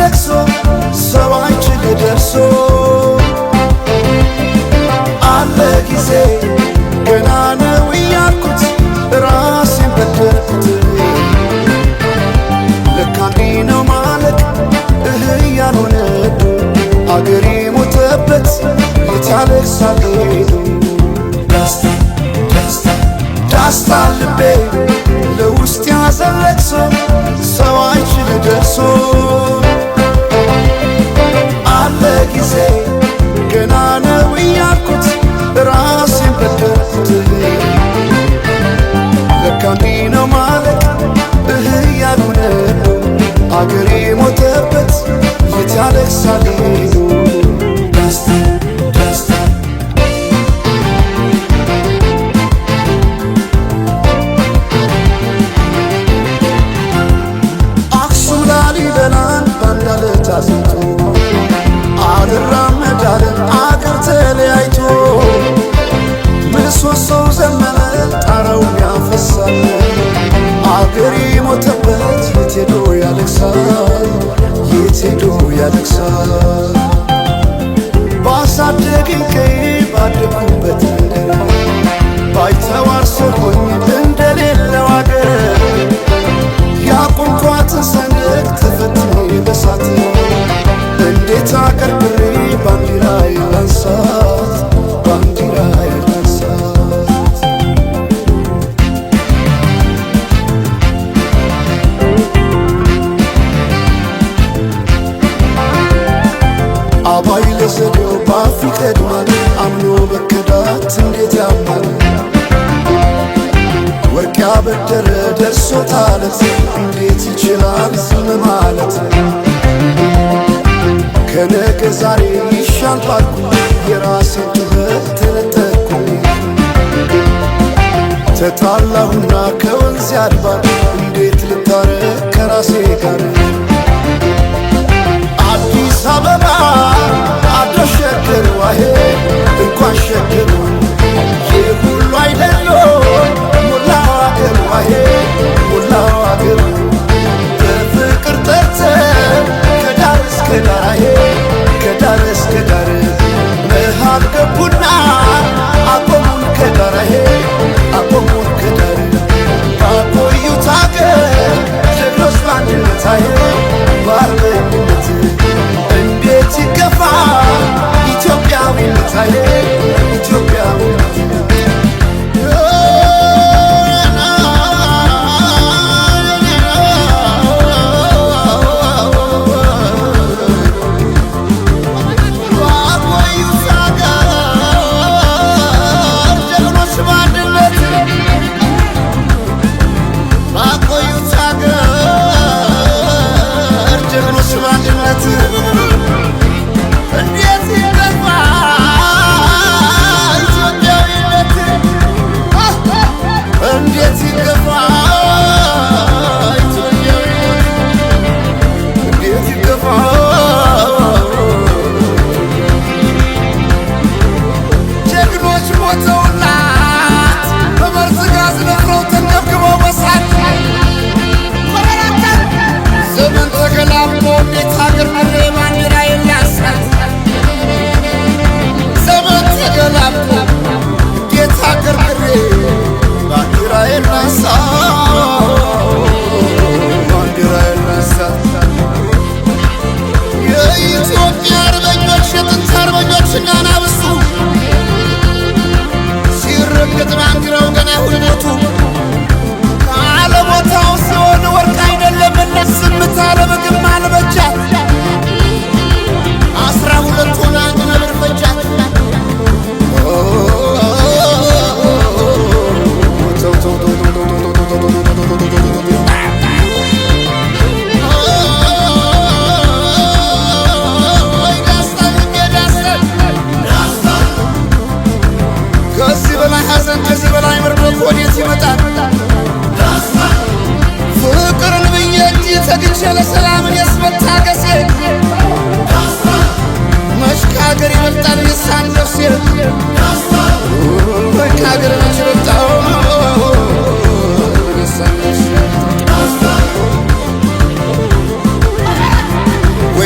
ለቅሶ ሰው አይችል ደርሶ አለ ጊዜ ገና ነው እያልኩት ራሴን በደልኩት ለካ እንዲህ ነው ማለቅ እህ ያልሆነ አገሬ ሞተበት የት ያለቅሳል ሄዶ ዳስታ ዳስታ ዳስታ ልቤ ለውስጥ ያዘን ለቅሶ ሰው አይችል ደርሶ አለ ጊዜ ገና ነው እያልኩት ራሴን በደልኩት ለካ እንዲህ ነው ማለቅ እህ ያልሆነ አገሬ ሞተበት የት ያለቅሳል ሄዶ ዳስታ ዳስታ አክሱም ላሊበላን ባንዳ ልጅ አዝንቶ አልራመድ አለ አገር ተለያይቶ ምሰሶው ዘመነ ጣራው ያፈሳል አገሬ ሞተበት የት ሄዶ ያለቅሳል የት ሄዶ ያለቅሳል ባሳደገኝ ቀዬ ባደግኩበት መንደር ባይተዋር ሰው ሆኜ እንደሌለው አገር ያቆምኳትን ሰንደቅ ተፈትኜ በሳት እንዴት አቀርቅሬ ባንዲራዬን ላንሳት ባንዲራዬን ላንሳት አባይ ለዘዴው ባፍ ይቀድማል አምኖ መከዳት እንዴት ያማል ወርቅ ያበደረ ደርሶታለት እንዴት ይችላል ዝም ማለት ከነገ ዛሬ ይሻል ባልኩኝ የራሴን ጩኸት ተነጠቅኩኝ ተጣላሁና ከወንዝ ያድባር እንዴት ልታረቅ ከራሴ ጋር አዲስ አበባ አድሮ ሸገር ዋሄ እንኳን ሸገሩ ይህ ሁሉ አይደሎ ሞላው አገር ዋሄ ሞላው አገር በፍቅር ጠርተን ከዳር እስከ ዳር አሄ ከዳር እስከ ዳር መሃል ገቡና አቆሙን ከዳር አሄ አቆሙን ከዳር ባቆዩት አገር ጀግኖች በአንድነት አሄ በአርበኝነት እንዴት ይገፋ ኢትዮጵያዊነት አሄ ኢትዮጵያዊነት ባቆዩት አገር ጀግኖች በአንድነት ባቆዩት አገር ጀግኖች በአንድነት እንዴት ይገፋ ኢትዮጵያዊነት እንዴት ይገፋ ኢትዮጵያዊነት እንዴት ይገፋ ጀግኖች ሞተውላት በመርዝ ጋዝ ነፍረው ተንገብግበው በሳት ዘመን ተገላብጦ እንዴት ሀገር ምሬ ባንዲራዬን ላንሳት ዘመን ተገላብጦ እንዴት ሀገር ምሬ ባንዲራዬን ላንሳ ባንዲራዬን ላንሳ የኢትዮጵያ አርበኞች የጥንት አርበኞች እና አናብስቱ ሲረገጥ ባንዲራው ገና ሁለቱ ካለቦታው ሲሆን ወርቅ አይደለምና ዝምታ ለምግብ አልበጃት 12 ሆና አንድ ነብር ፈጃት። ከዚህ በላይ ሐዘን ከዚህ በላይ መርዶት ወዴት ይመጣል? ፍቅርን ብዬ እንጂ ተግቼ ለሰላም እኔስ መታገሴ መች ከሀገር ይበልጣል የሳን ነፍሴ ወይ ከሀገር መች ይበልጣል የሳን ነፍሴ ወይ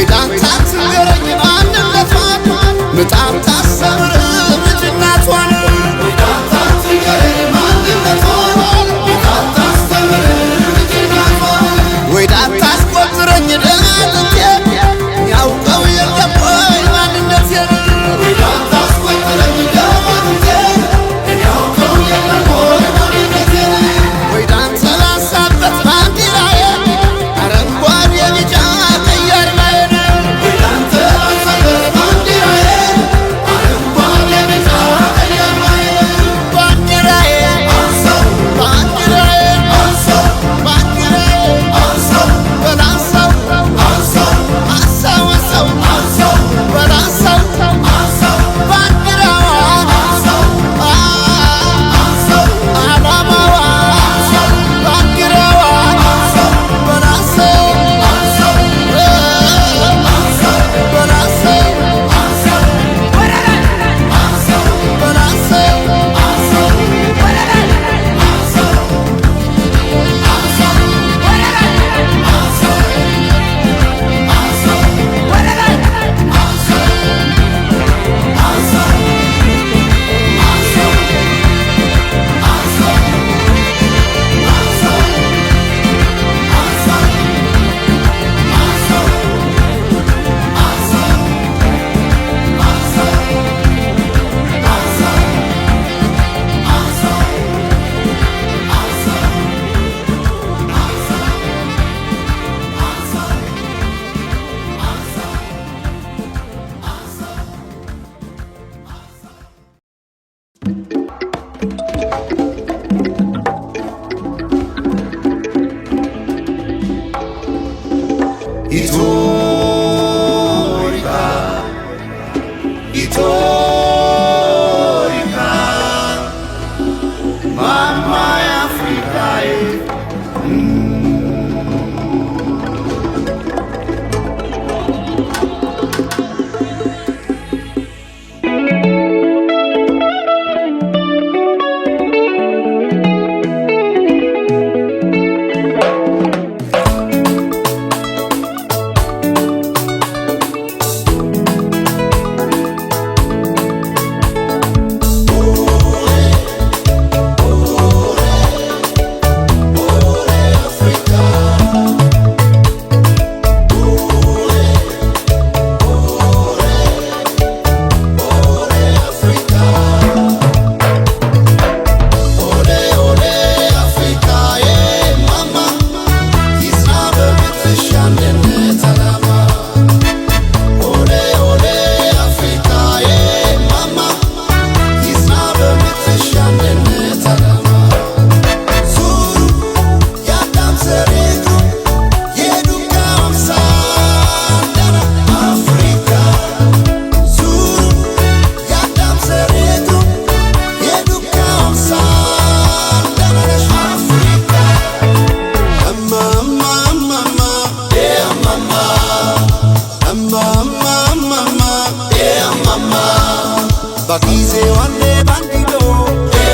ዋኔ ባንዲዶ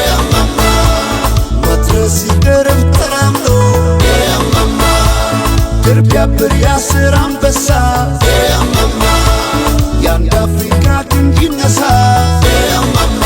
ያማማ መድረስ ይደርብ ተራምዶ ያማማ ድር ቢያብር ያስር አንበሳ ያማማ የአንድ አፍሪካ ግንድ ይነሳ ያማማ።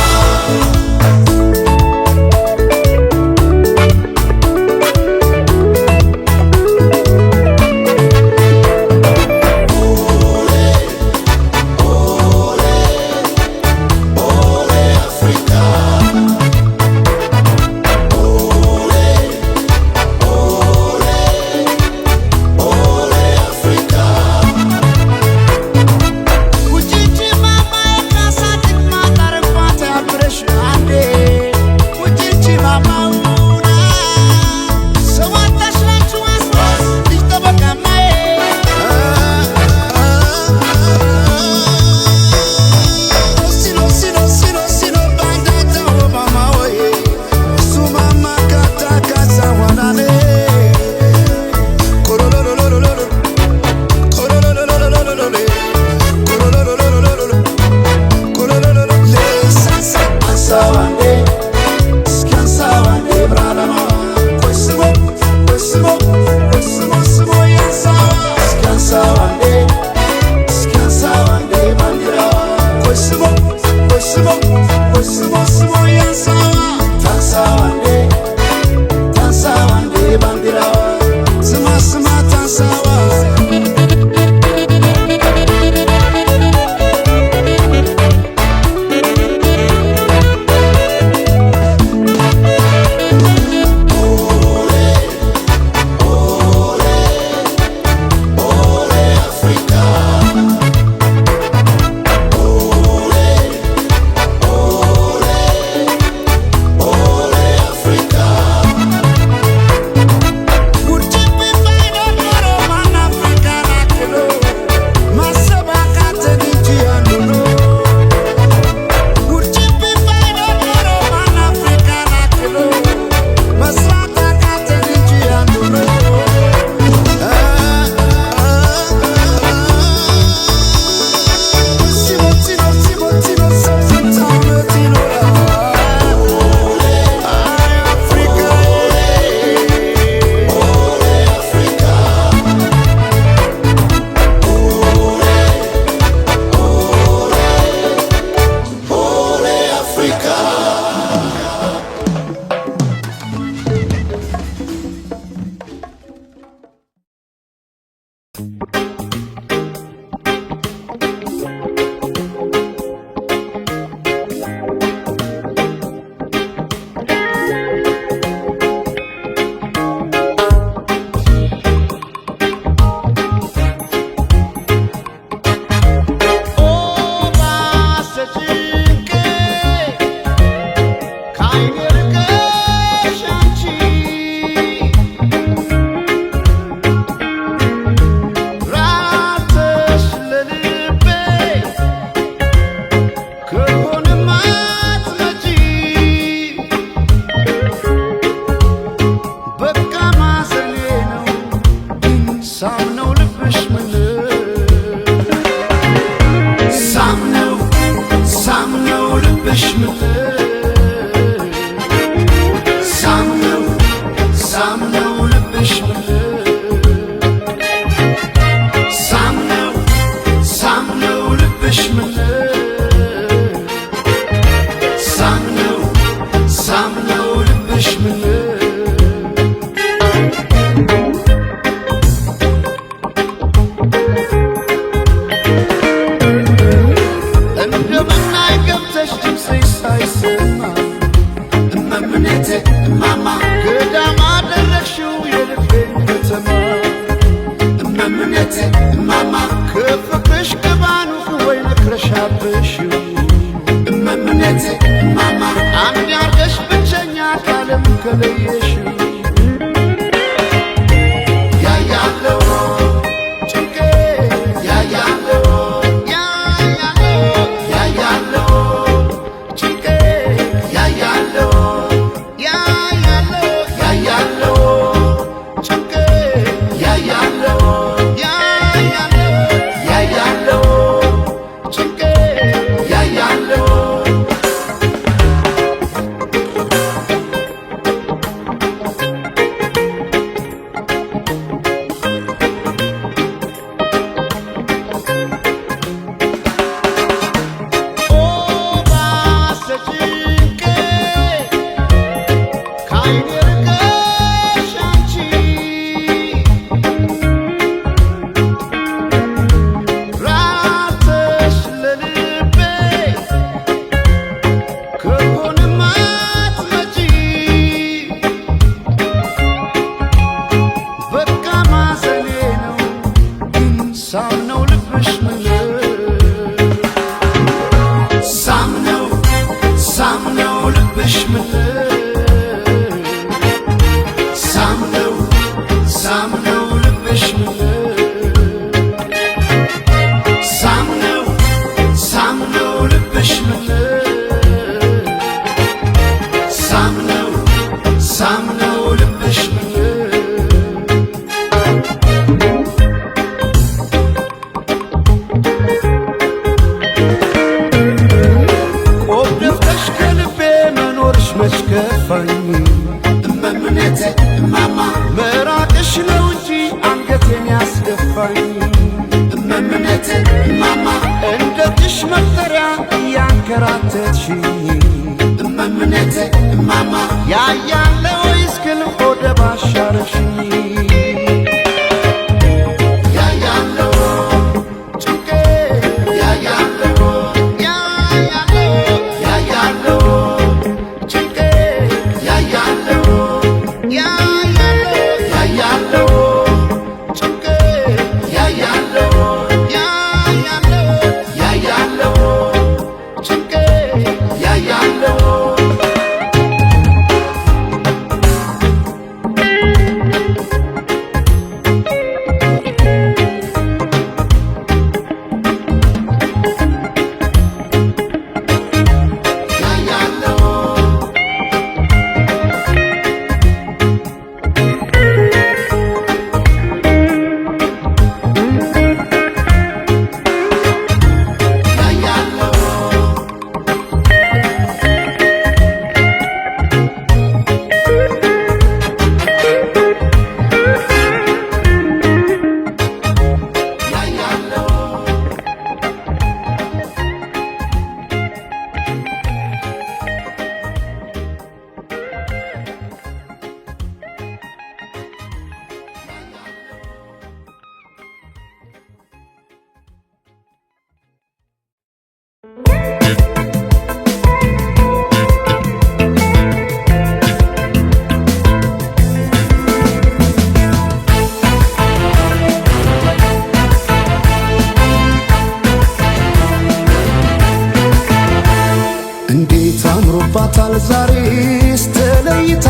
ይገባል ዛሬስ ተለይታ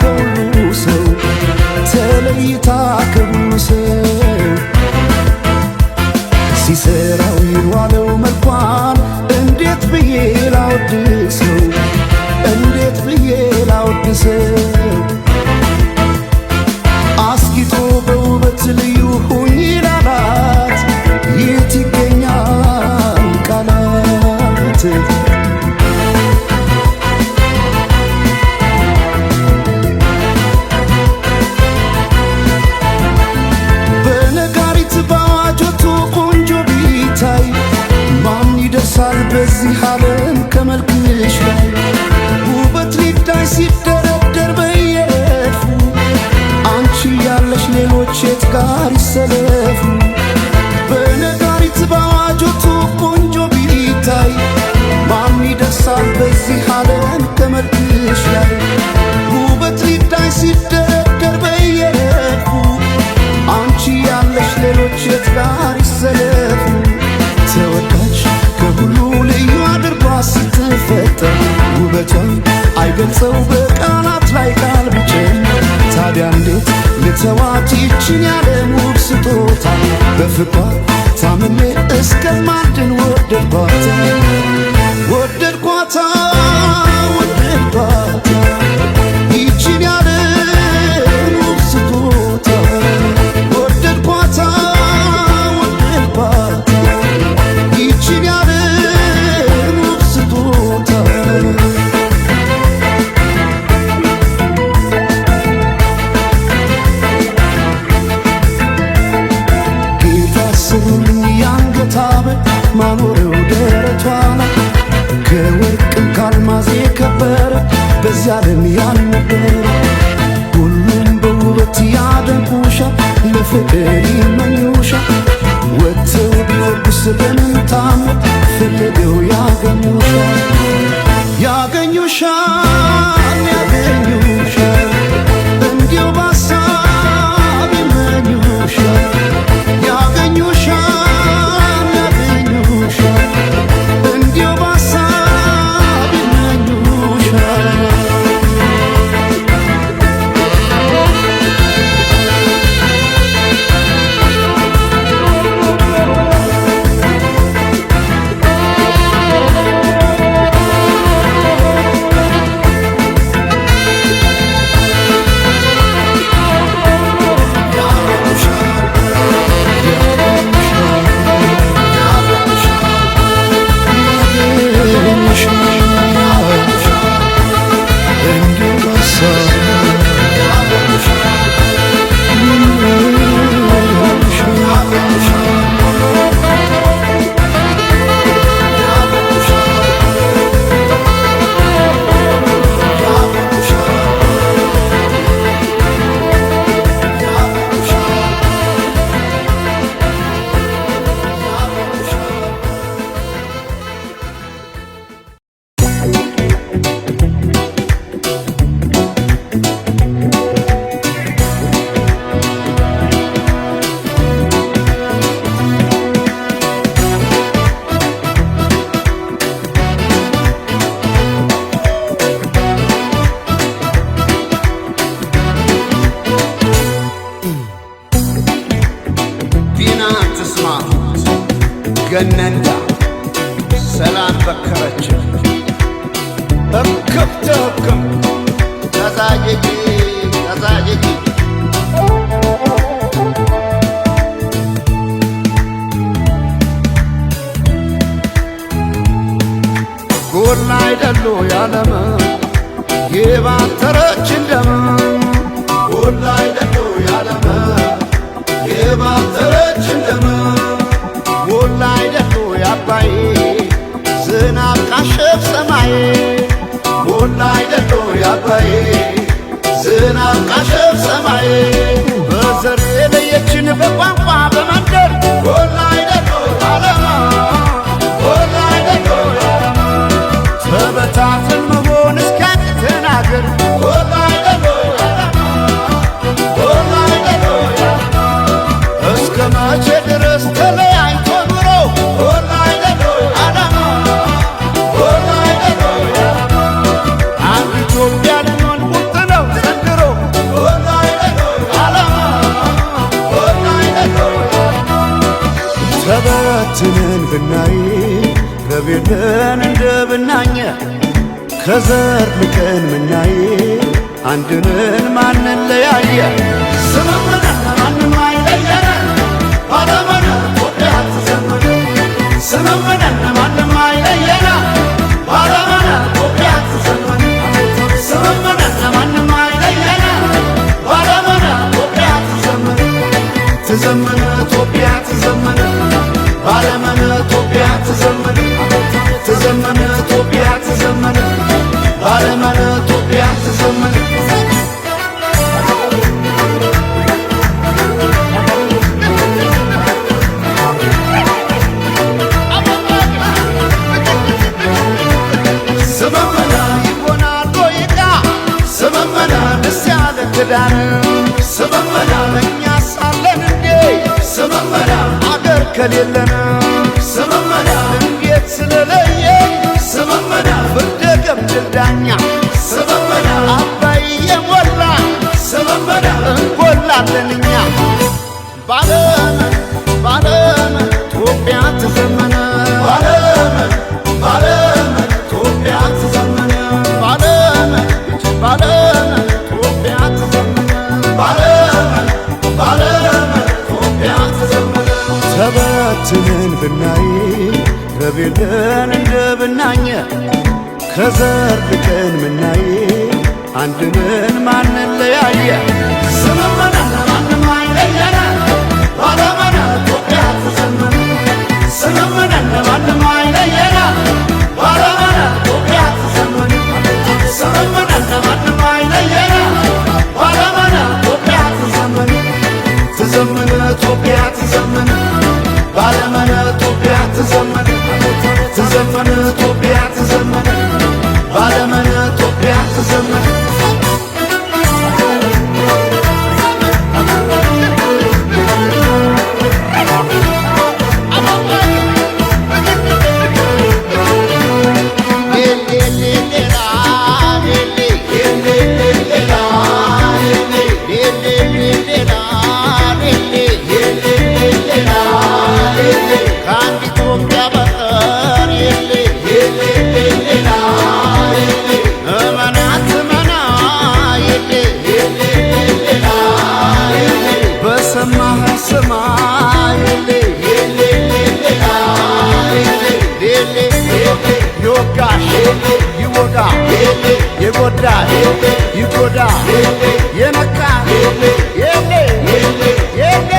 ከሁሉ ሰው፣ ተለይታ ከሁሉ ሰው። ሲሰራው የዋለው መልኳን እንዴት ብዬ ላወድሰው? እንዴት ብዬ ላወድሰው? አስጊጦ በውበት ልዩ ሁኚ ላላት የት ይገኛል ቃላት? በነጋሪት በአዋጆቱ ቆንጆ ቢታይ ማን ይደርሳል በዚህ ዓለም ከመልክሽ ላይ? ውበት ሊዳይ ሲደረደር በየረድፉ አንቺ ያለሽ ሌሎች የት ጋር ይሰለፉ? በነጋሪት በአዋጆቱ ቆንጆ ቢታይ ማን ይደርሳል በዚህ ዓለም ከመልክሽ ላይ? ውበት ሊዳይ ሲደረደር በየረድፉ አንቺ ያለሽ ሌሎች የት ጋር ይሰለፉ? ተወዳጅ ከሁሉ ልዩ አድርጓ ስትፈጠር ውበቷን አይገልጸው በቃላት ላይ ቃል ቢጨምር። ታዲያ እንዴት ልተዋት ይችን ያለም ውብ ስጦታ? በፍቅሯ ታምሜ እስከማድን ወደድኳት፣ ወደድኳታ፣ ወደድኳት ይችን ያለም ውብ ስጦታ። ወደድኳታ፣ ወደድኳት ይችን ያለም ውብ ስጦታ። ጌታ ስሩልኝ የአንገት ሐብል ማኖሪያው ደረቷ ላይ፣ ከወርቅም ካልማዝ የከበረ በዚያ ዓለም ያልነበረ። ሁሉም በውበት ያደንቁሻል፣ ለፍቅር ይመኙሻል። ወጥተው ቢወርዱስ በምን ታምር ፈልገው ያገኙሻል? ያገኙሻል፣ ያገኙሻል፣ እንዲሁ በሀሳብ ይመኙሻል። ያገኙሻል፣ ያገኙሻል፣ እንዲሁ በሀሳብ ይመኙሻል። እንዲሁ በሀሳብ ይመኙሻል። ዲና ትስማ ገነንዳ ሰላም በከረች እክብተ ህክም ተዛየጂ ተዛየጂ። ጎላ አይደሉ ያለም የባተረች እንደም፣ ጎላ አይደሉ ያለም የባተረች እንደም፣ ጎላ አይደሉ ያባይ ዝናብ ቃሸፍ ሰማይ፣ ጎላ አይደሉ ያባይ ዝናብ ቃሸፍ ሰማይ። በዘር የለየችን በቋንቋ በመንደር፣ ጎላ አይደሉ ዓለም፣ ጎላ አይደሉ ዓለም። ተበታትን መሆን እስኪያቅተን አገር፣ ጎላ አይደሉ ዓለም፣ ጎላ አይደሉ ዓለም። እስከ መቼ ድረስ ተለያይቶ ኑሮ? ጎላ አይደሉ ዓለም፣ ጎላ አይደሉ ዓለም። ረቤለን እንደ ብናኘ ከዘር ልቀን ምናየ አንድንን ማንለያየ ስምምነ ማንም አይለየነ ባለመነ ኢትዮጵያ ትዘመነ ስምምነን ማንም አይለየነ ባለመነ ኢትዮጵያ ትዘመነ ስምምነን ማንም አይለየነ ባለመነ ኢትዮጵያ ትዘመነ ትዘመነ ኢትዮጵያ ትዘመነ ባለመነ ኢትዮጵያ ትዘመነ ትዘመነ ኢትዮጵያ ትዘመነ ባለመነ ኢትዮጵያ ትዘመነ። ስምምነ ይሆናል ወይቃ ስምምነ ደስ ያለ ክዳን ስምምነ እኛ ሳለን እንዴ ስምምነ አገር ከሌለን ስምምነ እንዴት ስለለየ ስምምነ ፍርደ ገምድል ዳኛ ስምምነ አባይ የሞላ ስምምነ እንጎላለን እኛ ባለመን ባለመን ኢትዮጵያ ትዘመነ ባለመን ባለመን ኢትዮጵያ ትዘመነ ባለመን ባለመን ኢትዮጵያ ትዘመነ ባለመን ባለመን ኢትዮጵያ ትዘመነ። ተበትነን ብናይ ረቤለን እንደ ብናኘ ከዘር ልቀን ምናይ አንድንን ማንለያየ ስምምነን ማንም አይለየነ ባለመነ ኢትዮጵያ ትዘመነ ስምምነን ማንም አይለየነ ባለመነ ኢትዮጵያ ትዘመነ ስምምነን ማንም አይለየነ ባለመነ ኢትዮጵያ ትዘመነ ትዘመነ ኢትዮጵያ ትዘመነ ባለመነ ኢትዮጵያ ትዘመነ ትዘመነ ኢትዮጵያ ትዘመነ ባለመነ ኢትዮጵያ ትዘመነ። ከአንድ ኢትዮጵያ በቀር እመናት መና በሰማህ ስማ ይወጋሽ ይወጋ የጎዳ ይጎዳ የነካ የሌ የሌ የሌ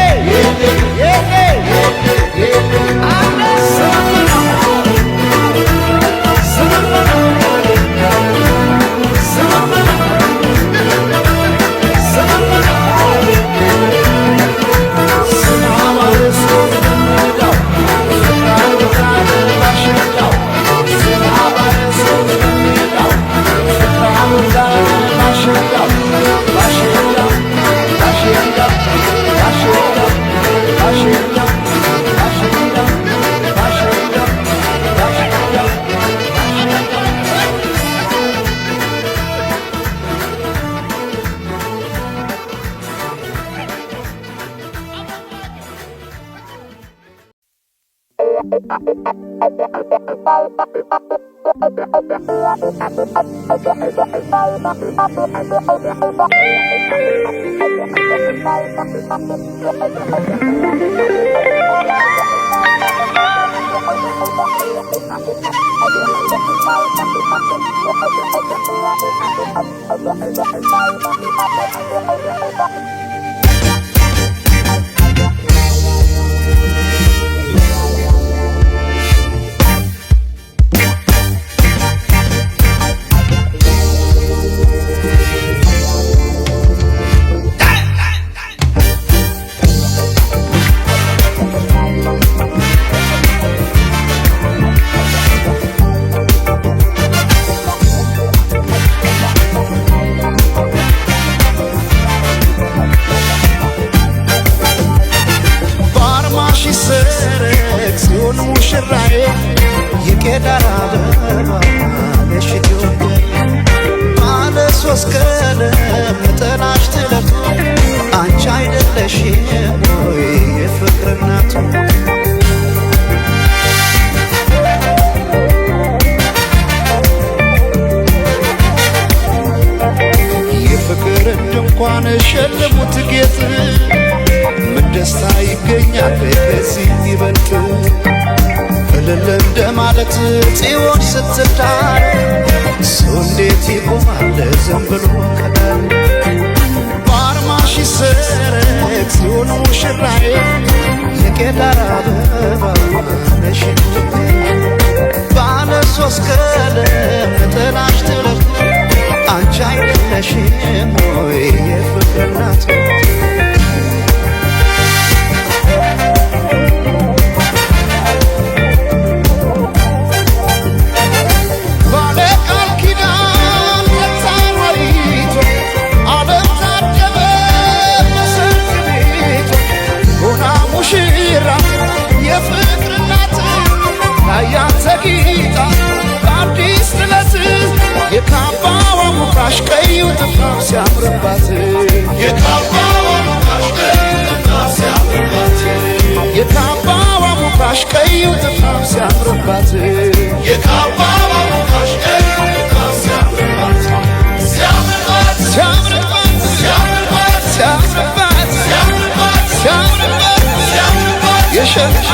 ባርማሽ ሰረቅ ሲሆን ሙሽራዬ የቄዳር አበባ ነሽ ኢትዮጵያ ባለ ሶስት ቀለም ነጠላሽ ጥለቱ አንቺ አይደለሽም ወይ የፍቅር እናቱ? ሲሸልሙት ጌጥ ምን ደስታ ይገኛል ከዚህ ይበልጥ? እልል እንደማለት ጽዮን ስትዳር ሰው እንዴት ይቆማል ዝም ብሎ ከዳር? በአርማሽ ይሰረቅ ጽዮን ሙሽራዬ፣ የቄዳር አበባ ነሽ ባለ ሶስት ቀለም ነጠላሽ ጥለት፣ አንቺ አይደለሽም ወይ የፍቅር እናት? ባለ ቃል ኪዳን ተታማሪቷ፣ ዓለም ታጀበ በሰርግ ቤቷ፣ ሆና ሙሽራ የፍቅር እናት ላያት ተጊጣ በአዲስ ጥለት። የካባዋ ሙካሽ ቀዩ ጥፍራም ሲያምርባት፣ የካባዋ ሙካሽ ቀዩ ጥፍራም ሲያምርባት፣ የካባዋ ሙካሽ ቀዩ ጥፍራም ሲያምርባት፣ የካባዋ ሙካሽ ቀዩ ጥፍራም ሲያምርባት፣ ሲያምርባት ሲያምርባት ሲያምርባት ሲያምርባት ሲያምርባት ሲያምርባት ሲያምርባት የሸማት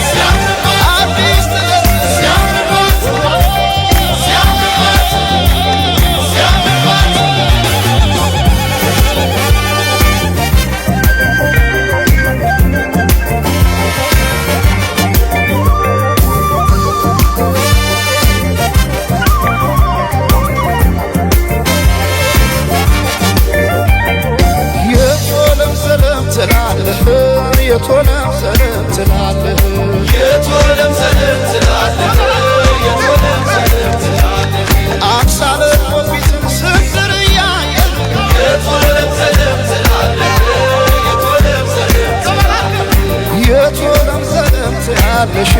ሲያምርባት አዲስ ጥለት ሲያምርባት ሲያምርባት ሲያምርባት። የቶለም ሰለም ትላለህ፣ የቶለም ሰለም ትላለህ፣ የቶለም ሰለም ትላለህ፣ የቶለም ሰለም ትላለህ፣ አምሳለ ቆቢትን ስንዝር እያየህ የቶለም ሰለም ትላለህ፣ የቶለም ሰለም ትላለህ፣ የቶለም ሰለም ትያለሽ፣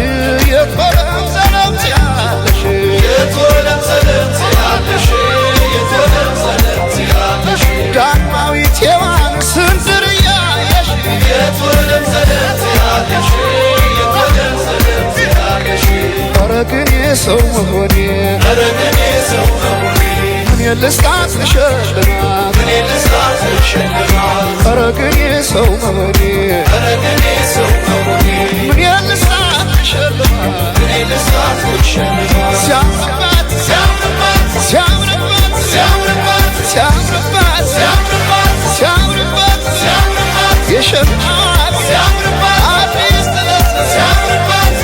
የቶለም ሰለም ትያለሽ፣ የቶለም ሰለም ትያለሽ፣ የቶለም ሰለም ትያለሽ፣ ዳግማዊት ሔዋን ስንዝር እያየሽ የቶለም ሰለም ትያለሽ፣ የቶለም ሰለም ትያለሽ። ኧረ ግን የሰው መሆኔ፣ ኧረ ግን የሰው መሆኔ፣ ምን ልስጣት ልሸልማት፣ ምን ልስጣት ልሸልማት፣ ኧረ ግን የሰው መሆኔ፣ ኧረ ግን የሰው መሆኔ፣ ምን ልስጣት ልሸልማት፣ ምን ልስጣት ልሸልማት፣ ሲያምርባት ሲያምርባት ሲያምርባት ሲያምርባት ሲያምርባት ሲያምርባት ሲያምርባት ሲያምርባት የሸማት ሲያምርባት አዲስ ጥለት ሲያምርባት።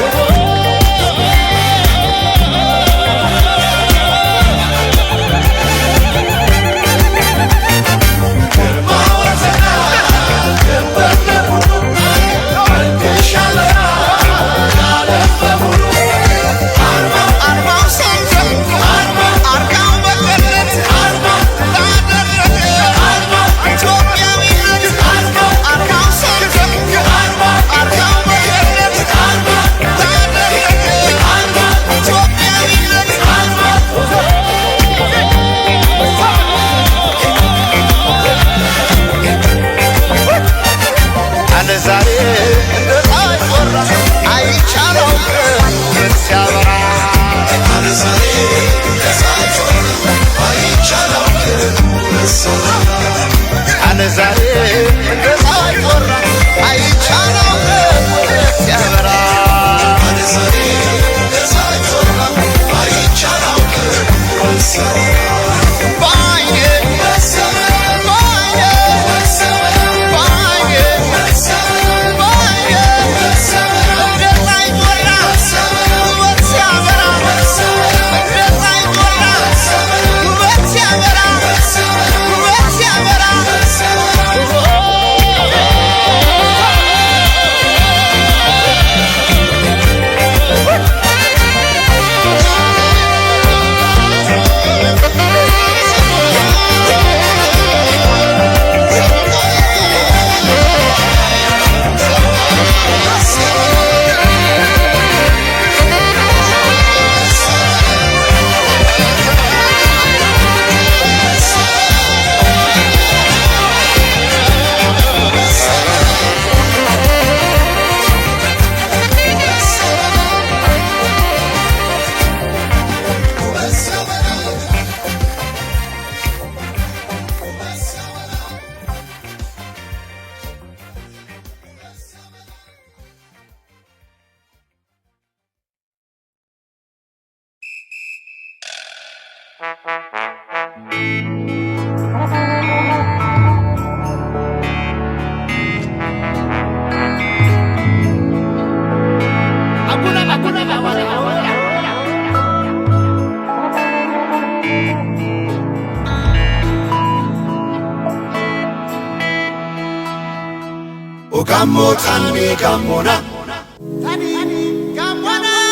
Gammo tani gammona,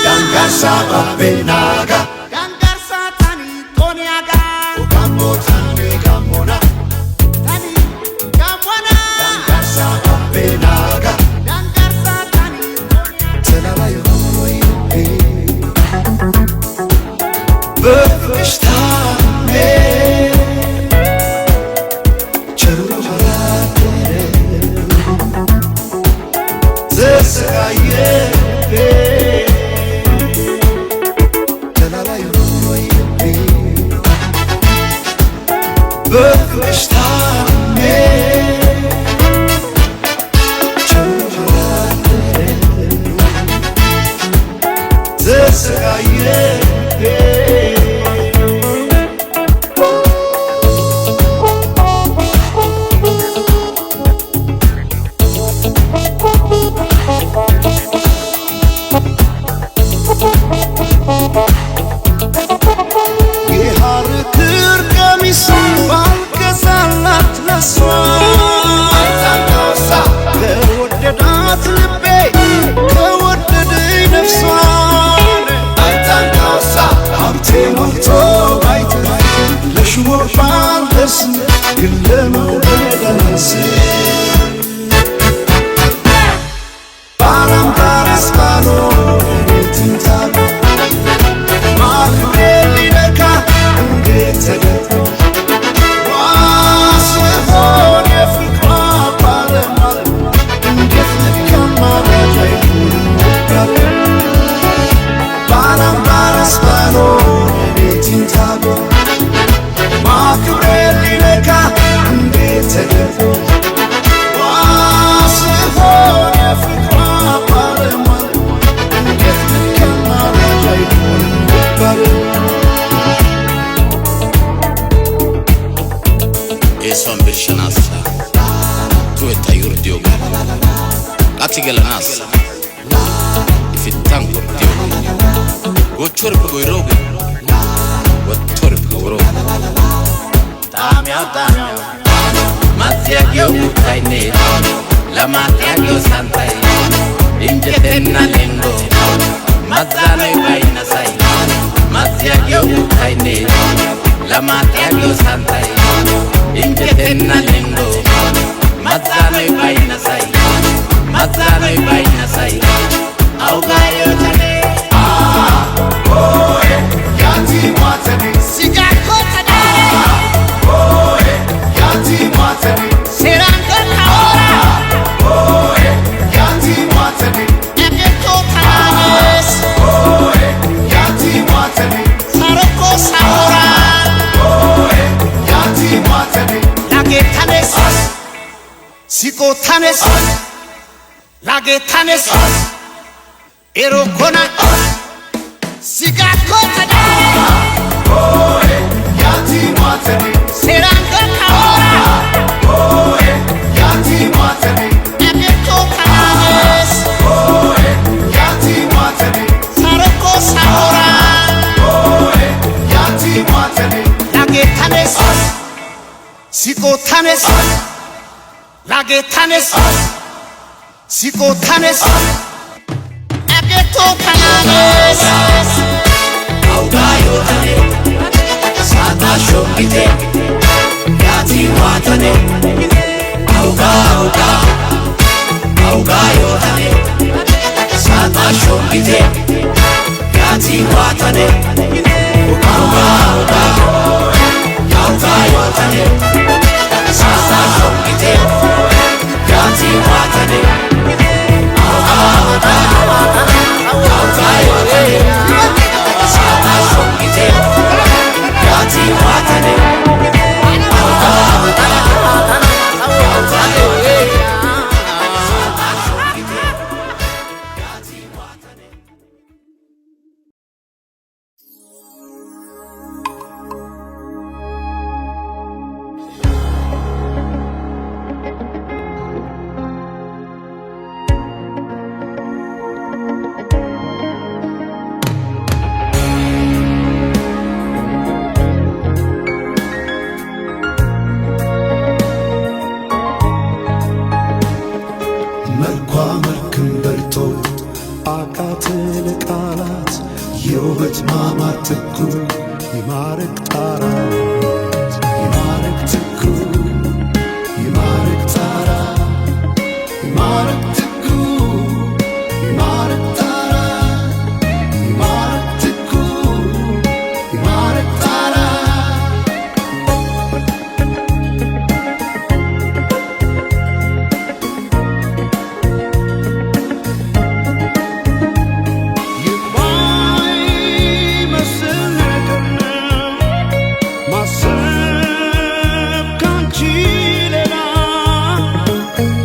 dangarsa babbenaga, dangarsa tani toniaga. Gammo tani gammona, tani gammona, dangarsa babbenaga, dangarsa tani toniaga. ተላላዩ በፍቅርሽ ታምሜ ቸሩ ተሰቃየቤ ተላላዩ በፍቅርሽ ታምሜ ተሰቃየቤ። የሐር ክር ቀሚስ ባልገዛላት ለሷ፣ ከወደዳት ልቤ ከወደደኝ ነፍሷን፣ ሀብቴ ሞልቶ ባይተርፍ ለሹሞች ባልደርስ ግን ለመውደድ አላንስም። ባላምባራስ ባልሆን እኔ ትንታግ ማክብሬን ሊነካ እንዴት ተደፍሮ፣ ዋስ ስሆን የፍቅሯ ባለሟል እንዴት ልክ አማራጭ አይሆንም ነበር። ባላምባራስ ባልሆን እኔ ትንታግ ማክብሬን ሊነካ እንዴት ተደፍሮ፣ ዋስ ስሆን የፍቅሯ ባለሟል እንዴት ልክ አማራጭ አይሆንም ነበር። Eesuwan birshanaassa tuwetta yurddiyoogee, qati gelanaassa ifittan gorddiyoogee, gochchorippe goyroogee, wottorippe woroogee. Xaamiyawu xaamiyawu mazziya giyo uuttaynne lamaatiya giyo santtay injjetenna lenggo mazzanoy baynnasay, mazziya giyo uuttaynne lamaatiya giyo santtay injjetenna lenggo mazzanoy baynnasay, mazzanoy baynnasay awugaa yootanee? Sigakko tadare, serango kaora, egeto tananes, saroko saora, lagetanes, sikotanes, lagetanes, erokona, sigakko tadare, serango kaora, egeto tananes, saroko saora, lagetanes, sikotanes, lagetanes, sikotanes, egeto tananes. Awugaa yootanee saataa shoggite yaatii waatanee awugaa awugaa awugaa yootanee saataa shoggite yaatii waatanee awugaa awugaa awugaa yootanee saataa shoggite yaatii waatanee awugaa awugaa awugaa yootanee saataa shoggite yaatii waatanee awugaa awugaa awugaa yootanee saataa shoggite yaatii waatanee. የውበት ማማር ትኩ ይማርክ ጣራ ይማርክ ትኩ ይማርክ ጣራ ይማርክ ትኩ ይማርክ ጣራ ይማርክ ትኩ ይማርክ ጣራ። የማይመስል ነገር ነው ማሰብ ካንቺ ሌላ።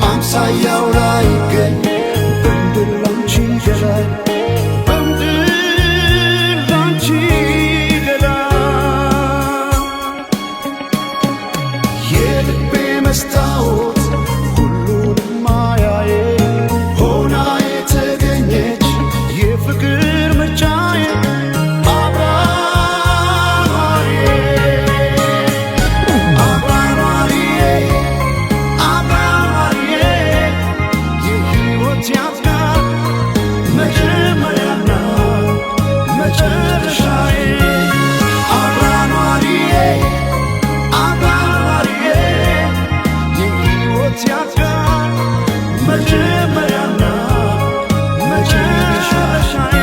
አምሳያው ላይ ይገኝ በምድር ላንቺ ገላ፣ በምድር ላንቺ ገላ። የልቤ መስታወት ሁሉንም ማያዬ ሆና የተገኘች የፍቅር ምርጫዬ አብራኗሪዬ፣ አብራኗሪዬ፣ አብራኗሪዬ፣ የሕይወት ያትጋር መጀመሪያና መጨረሻዬ። አብራኗሪዬ፣ አብራኗሪዬ፣ የሕይወት ያትጋር መጀመሪያና መጨረሻዬ።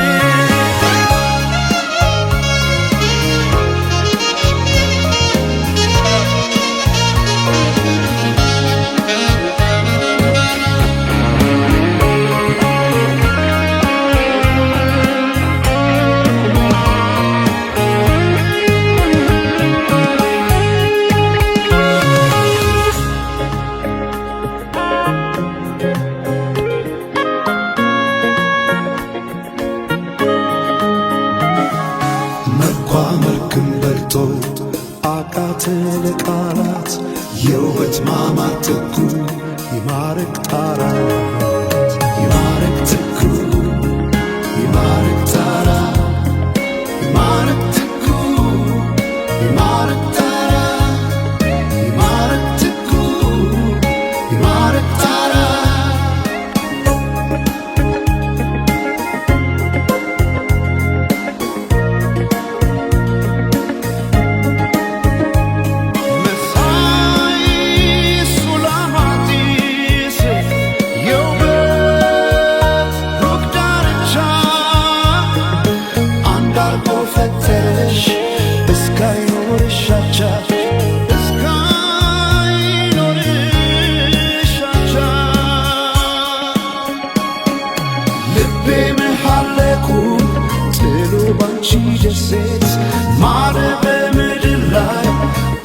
መልኳ መልክም በልጦ አቃተ ለቃላት የውበት ማማር ትኩ ይማርክ ጣራ ይማርክ ትኩ ይማርክ ጣራ ይማርክ ትኩ ይማርክ ጣራ ይማርክ ትኩ ይማርክ ጣራ። መሳይ ሱላማጢስ የውበት ሩቅ ዳርቻ፣ አንድ አርጎ ፈተሽ እስካይኖርሽ አቻ፣ እስካይኖርሽ አቻ። ልቤ መሃለኩን ጥሎ ባንቺ ደሴት ማለ በምድር ላይ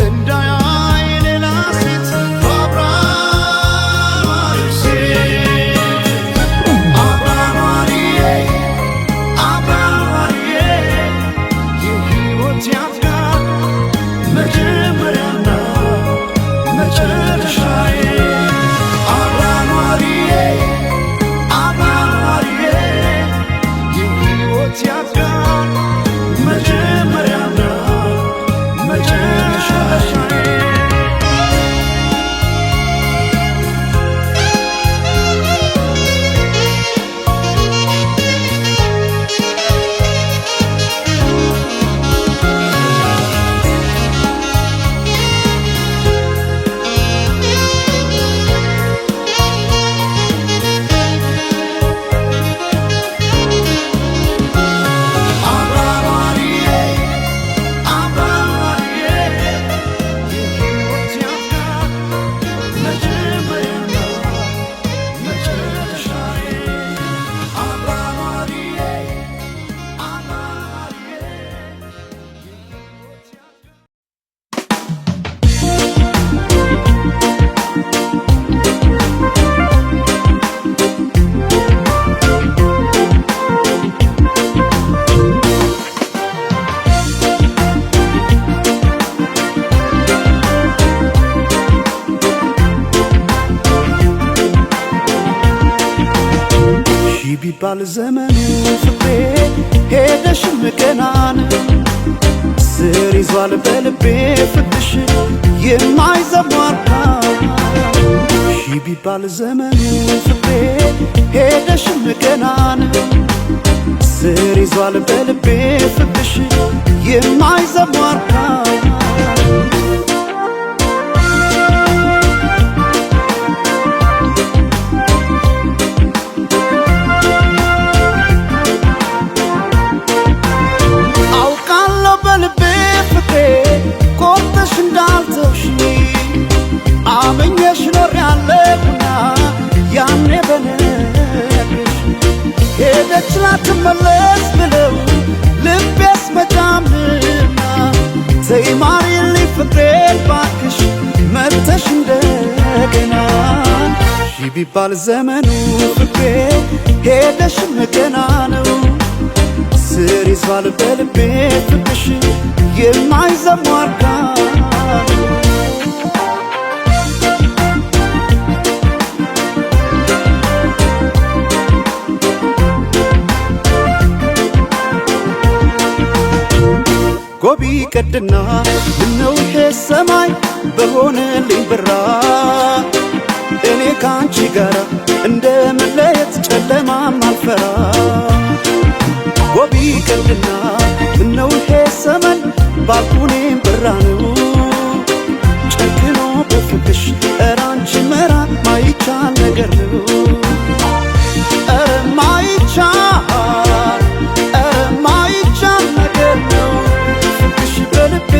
እንዳያይ ሌላ ሴት በአብራኗሪው ሴት። አብራኗሪዬ፣ አብራኗሪዬ፣ የሕይወት ያትጋር መጀመሪያና መጨረሻዬ። አብራኗሪዬ፣ አብራኗሪዬ፣ የሕይወት ያትጋር መጀመሪያና መጨረሻዬ። አብራኗሪዬ፣ አብራኗሪዬ፣ የሕይወት ያትጋር መጀመሪያና መጨረሻዬ። አብራኗሪዬ፣ አብራኗሪዬ፣ የሕይወት ያትጋር ሺ ቢባል ዘመኑ ፍቅሬ ሄደሽም ገናን ስር ይዟል በልቤ ፍቅርሽ የማይዘቧርካ። ሺ ቢባል ዘመኑ ፍቅሬ ሄደሽም ገናን ስር ይዟል በልቤ ፍቅርሽ የማይዘሟርካ። አውቃለሁ በልቤ ፍቅሬ ቆርጠሽ እንዳልተውሽኝ፣ አምኜሽ ኖሬያለሁና ያኔ በነግርሽ። ሄደች ላትመለስ ብለው ልቤስ መጫምና፣ ተይ ማሪልኝ ፍቅሬን ባክሽ መጥተሽ እንደገና። ሺ ቢባል ዘመኑ ፍቅሬ ሄደሽም ገና ነው። ስር ይዟል በልቤ ፍቅርሽ የማይዘሟርካ። ጎቢ ቀድና ምነው ይሄ ሰማይ በሆነልኝ ብራ፣ እኔ ከአንቺ ጋር እንደ መለየት ጨለማም አልፈራ። ጎቢ ቀድና ምነው ይሄ ሰመን ባልኩኔም ብራ ነው። ጨክኖ በፍቅሽ ኧረ አንቺ መራቅ ማይቻል ነገር ነው። ኧረ ማይቻል፣ ኧረ ማይቻል ነገር ነው። ፍቅርሽ በልቤ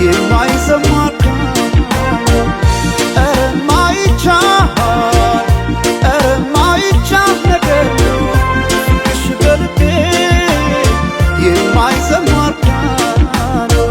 የማይሰማካ። ኧረ ማይቻል፣ ኧረ ማይቻል ነገር ነው። ፍቅርሽ በልቤ የማይሰማካ ነው።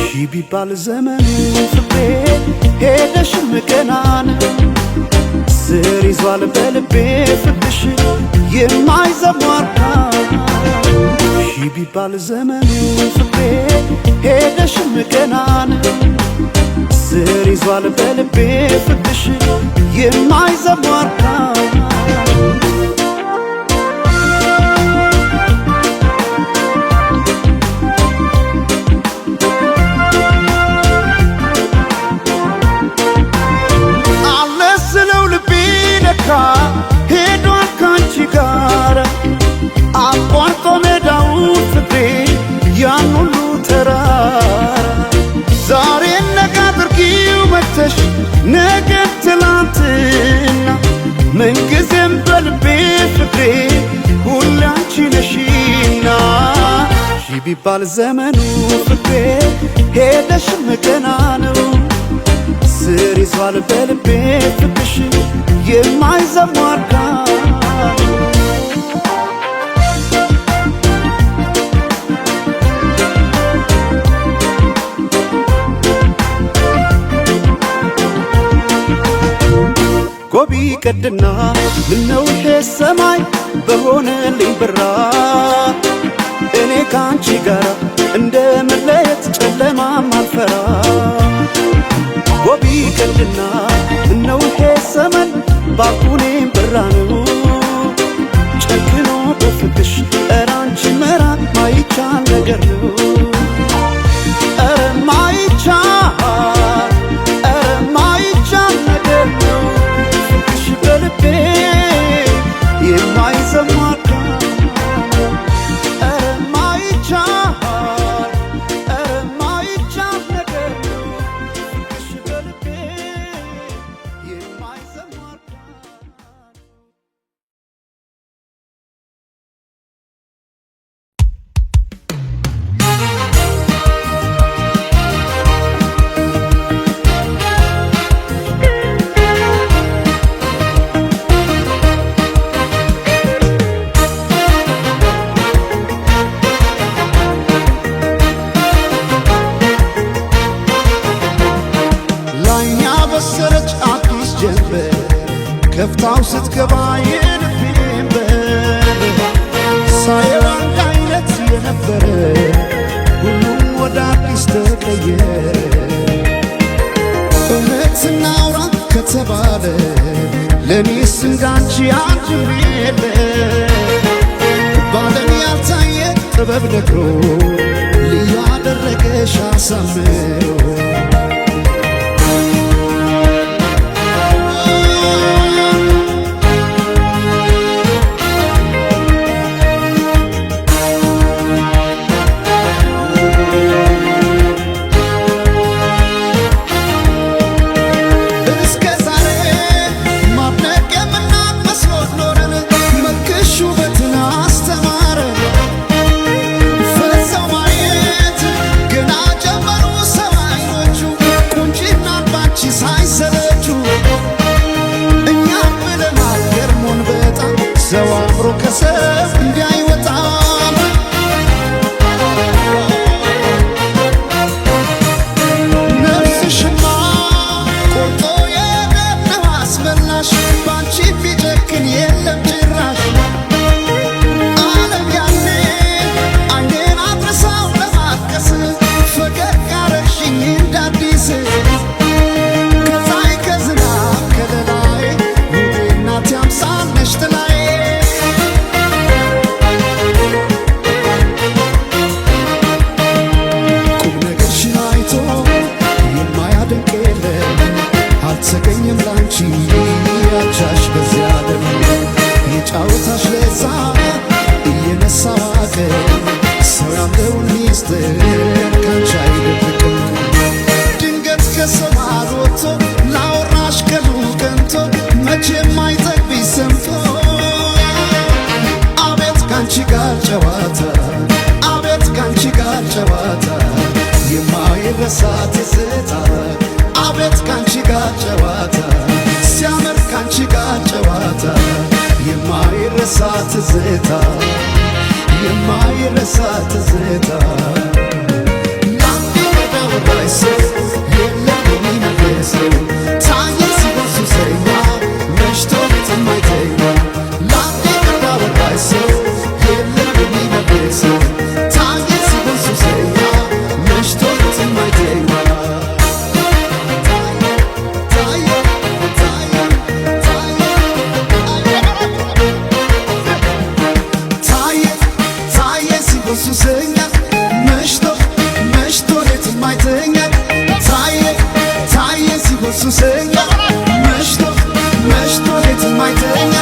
ሺ ቢባል ዘመኑ ፍቅሬ ሄደሽም ገና ነው። ስር ይዟል በልቤ ፍቅርሽ የማይዘሟርካ። ሺ ቢባል ዘመኑ ፍቅሬ ሄደሽም ገና ነው። ስር ይዟል በልቤ ፍቅርሽ የማይዘሟርካ። አለ ስለው ልቤ ለካ ሄዷል ካንቺ ጋር፣ አቋርጦ ሜዳውን ፍቅሬ ያን ሁሉ ተራራ። ዛሬ ነገ አድርጊው መተሽ ነገ ትላንትና፣ ምንጊዜም በልቤ ፍቅሬ ሁሌ አንቺ ነሽና። ሺ ቢባል ዘመኑ ፍቅሬ ሄደሽም ገና ነው። ስር ይዟል በልቤ ፍቅርሽ የማይዘሟርካ። ጎቢ ቀድና ምነው ይሄ ሰማይ በሆነልኝ ብራ፣ እኔ ከአንቺ ጋር እንደ መለየት ጨለማም አልፈራ። ጎቢ ቀድና ምነው ይሄ ሰመን ባልኩኔም ብራ ነው። ጨክኖ በፍቅሽ ኧረ አንቺ መራቅ ማይቻል ነገር ነው። ኧረ ማይቻል፣ ኧረ ማይቻል ነገር ነው። ፍቅርሽ በልቤ የማይሰማካ። ኧረ ማይቻል፣ ኧረ ማይቻል ነገር ነው። ፍቅርሽ በልቤ የማይሰማካ። ላይኛ በሰረች አዲስ ጀንበር ከፍታው ስትገባ የልቤን በር፣ ሳየው አንድ አይነት የነበረ ሁሉም ወደ አዲስ ተቀየረ። እውነት እውነት እናውራ ከተባለ ለኔስ እንዳንቺ አንድም የለ። ባለም ያልታየ ጥበብ ነግሮ ልዩ አደረገሽ አሳምሮ። እስከ ዛሬ ማድነቅ የምናቅ መስሎት ኖረን፣ መልክሽ ውበትን አስተማረ። ፈዘው ማየት ገና ጀመሩ ሰው አይኖቹ፣ ቁንጅናን ባንቺ ሳይሰለቹ። እኛም ብለናል ገርሞን በጣም፣ ሰው አምሮ ከሰው እንዲህ አይወጣም። ነፍስሽማ ቆርጦ የደነው አስበላሽ፣ ባንቺ ቢጨክን የለም ጭራሽ። ዓለም ያኔ አይኔን አድርሳው ለማልቀስ፣ ፈገግ አረግሽኝ እንደ አዲስ። ከፀሐይ ከዝናብ ከለላዬ፣ ውቤ እናቴ አምሳል ነሽ ጥላዬ። ቁም ነገርሽን አይቶ የማያደንቅ የለም፣ አልተገኘም ላንቺ አቻሽ በዚያ ዓለም። የጫወታሽ ለዛ እየነሳ ዋቀ፣ ሰው ያለውን ሚስጥር ካንቺ አይደብቅም። ድንገት ከሰማይ ወጥቶ ላወራሽ ቀኑ ቀንቶ፣ መቼም አይጠግብሽ ሰምቶ። አቤት ካንቺ ጋር ጨዋታ፣ አቤት ካንቺ ጋር ጨዋታ፣ የማይረሳ ትዝታ። አቤት ካንቺ ጋር ጨዋታ፣ ሲያምር ካንቺ ጋር ጨዋታ፣ የማይረሳ ትዝታ፣ የማይረሳ ትዝታ። ላንዴ ከዳወራሽ ሰው የለም የሚመልሰው፣ ታየ ሲሆን ሱሰኛ መሽቶ የማይተኛ። ላንዴ ከዳወራሽ ሰው የለም የሚመልሰው፣ ታየ ሲሆን ሱሰኛ መሽቶ የማይተኛ። ታየ ታየ ታየ ታየ ታየ ሲሆን ሱሰኛ መሽቶ መሽቶ ሌት የማይተኛ። ታየ ታየ ሲሆን ሱሰኛ መሽቶ መሽቶ ሌት የማይተኛ።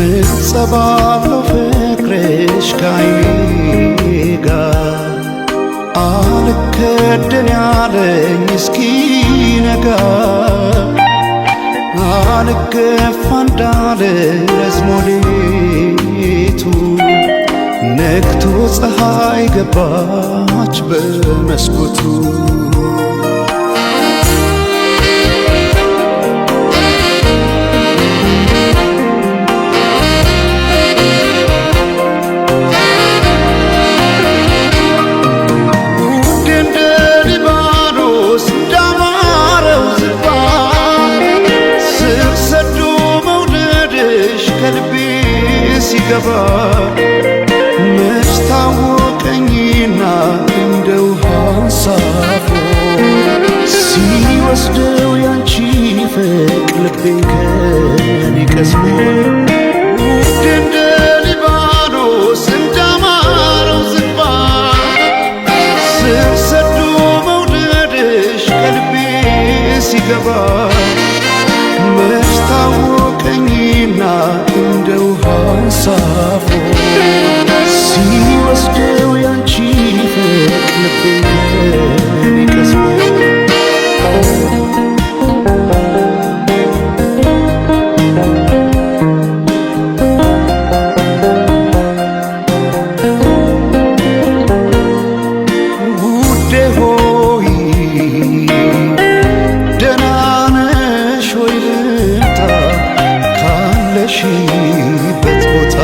ምንጸባለው ፍቅርሽ ካይኔ ጋር አልከደን ያለኝ እስኪነጋ፣ አልገፋ እንዳለ ረዝሞ ሌቱ፣ ነግቶ ፀሐይ ገባች በመስኮቱ። ውድ እንደ ሊባኖስ እንዳማረው ዝግባ፣ ስር ሰዶ መውደድሽ ከልቤ ሲገባ፣ መች ታወቀኝና እንደ ውሃ ሳፎ ልቤን ከኔ ቀስሞ ውድ እንደ ሊባኖስ እንዳማረው ዝግባ ስር ሰዶ መውደድሽ ከልቤ ሲገባ መች ታወቀኝና እንደ ውሃ ሳፎ ሲወስደው ያንቺ ፍቅር ልቤን ከኔ ቀስሞ። ውዴ ሆይ ደህና ነሽ ወይ ልምጣ ካለሽበት ቦታ።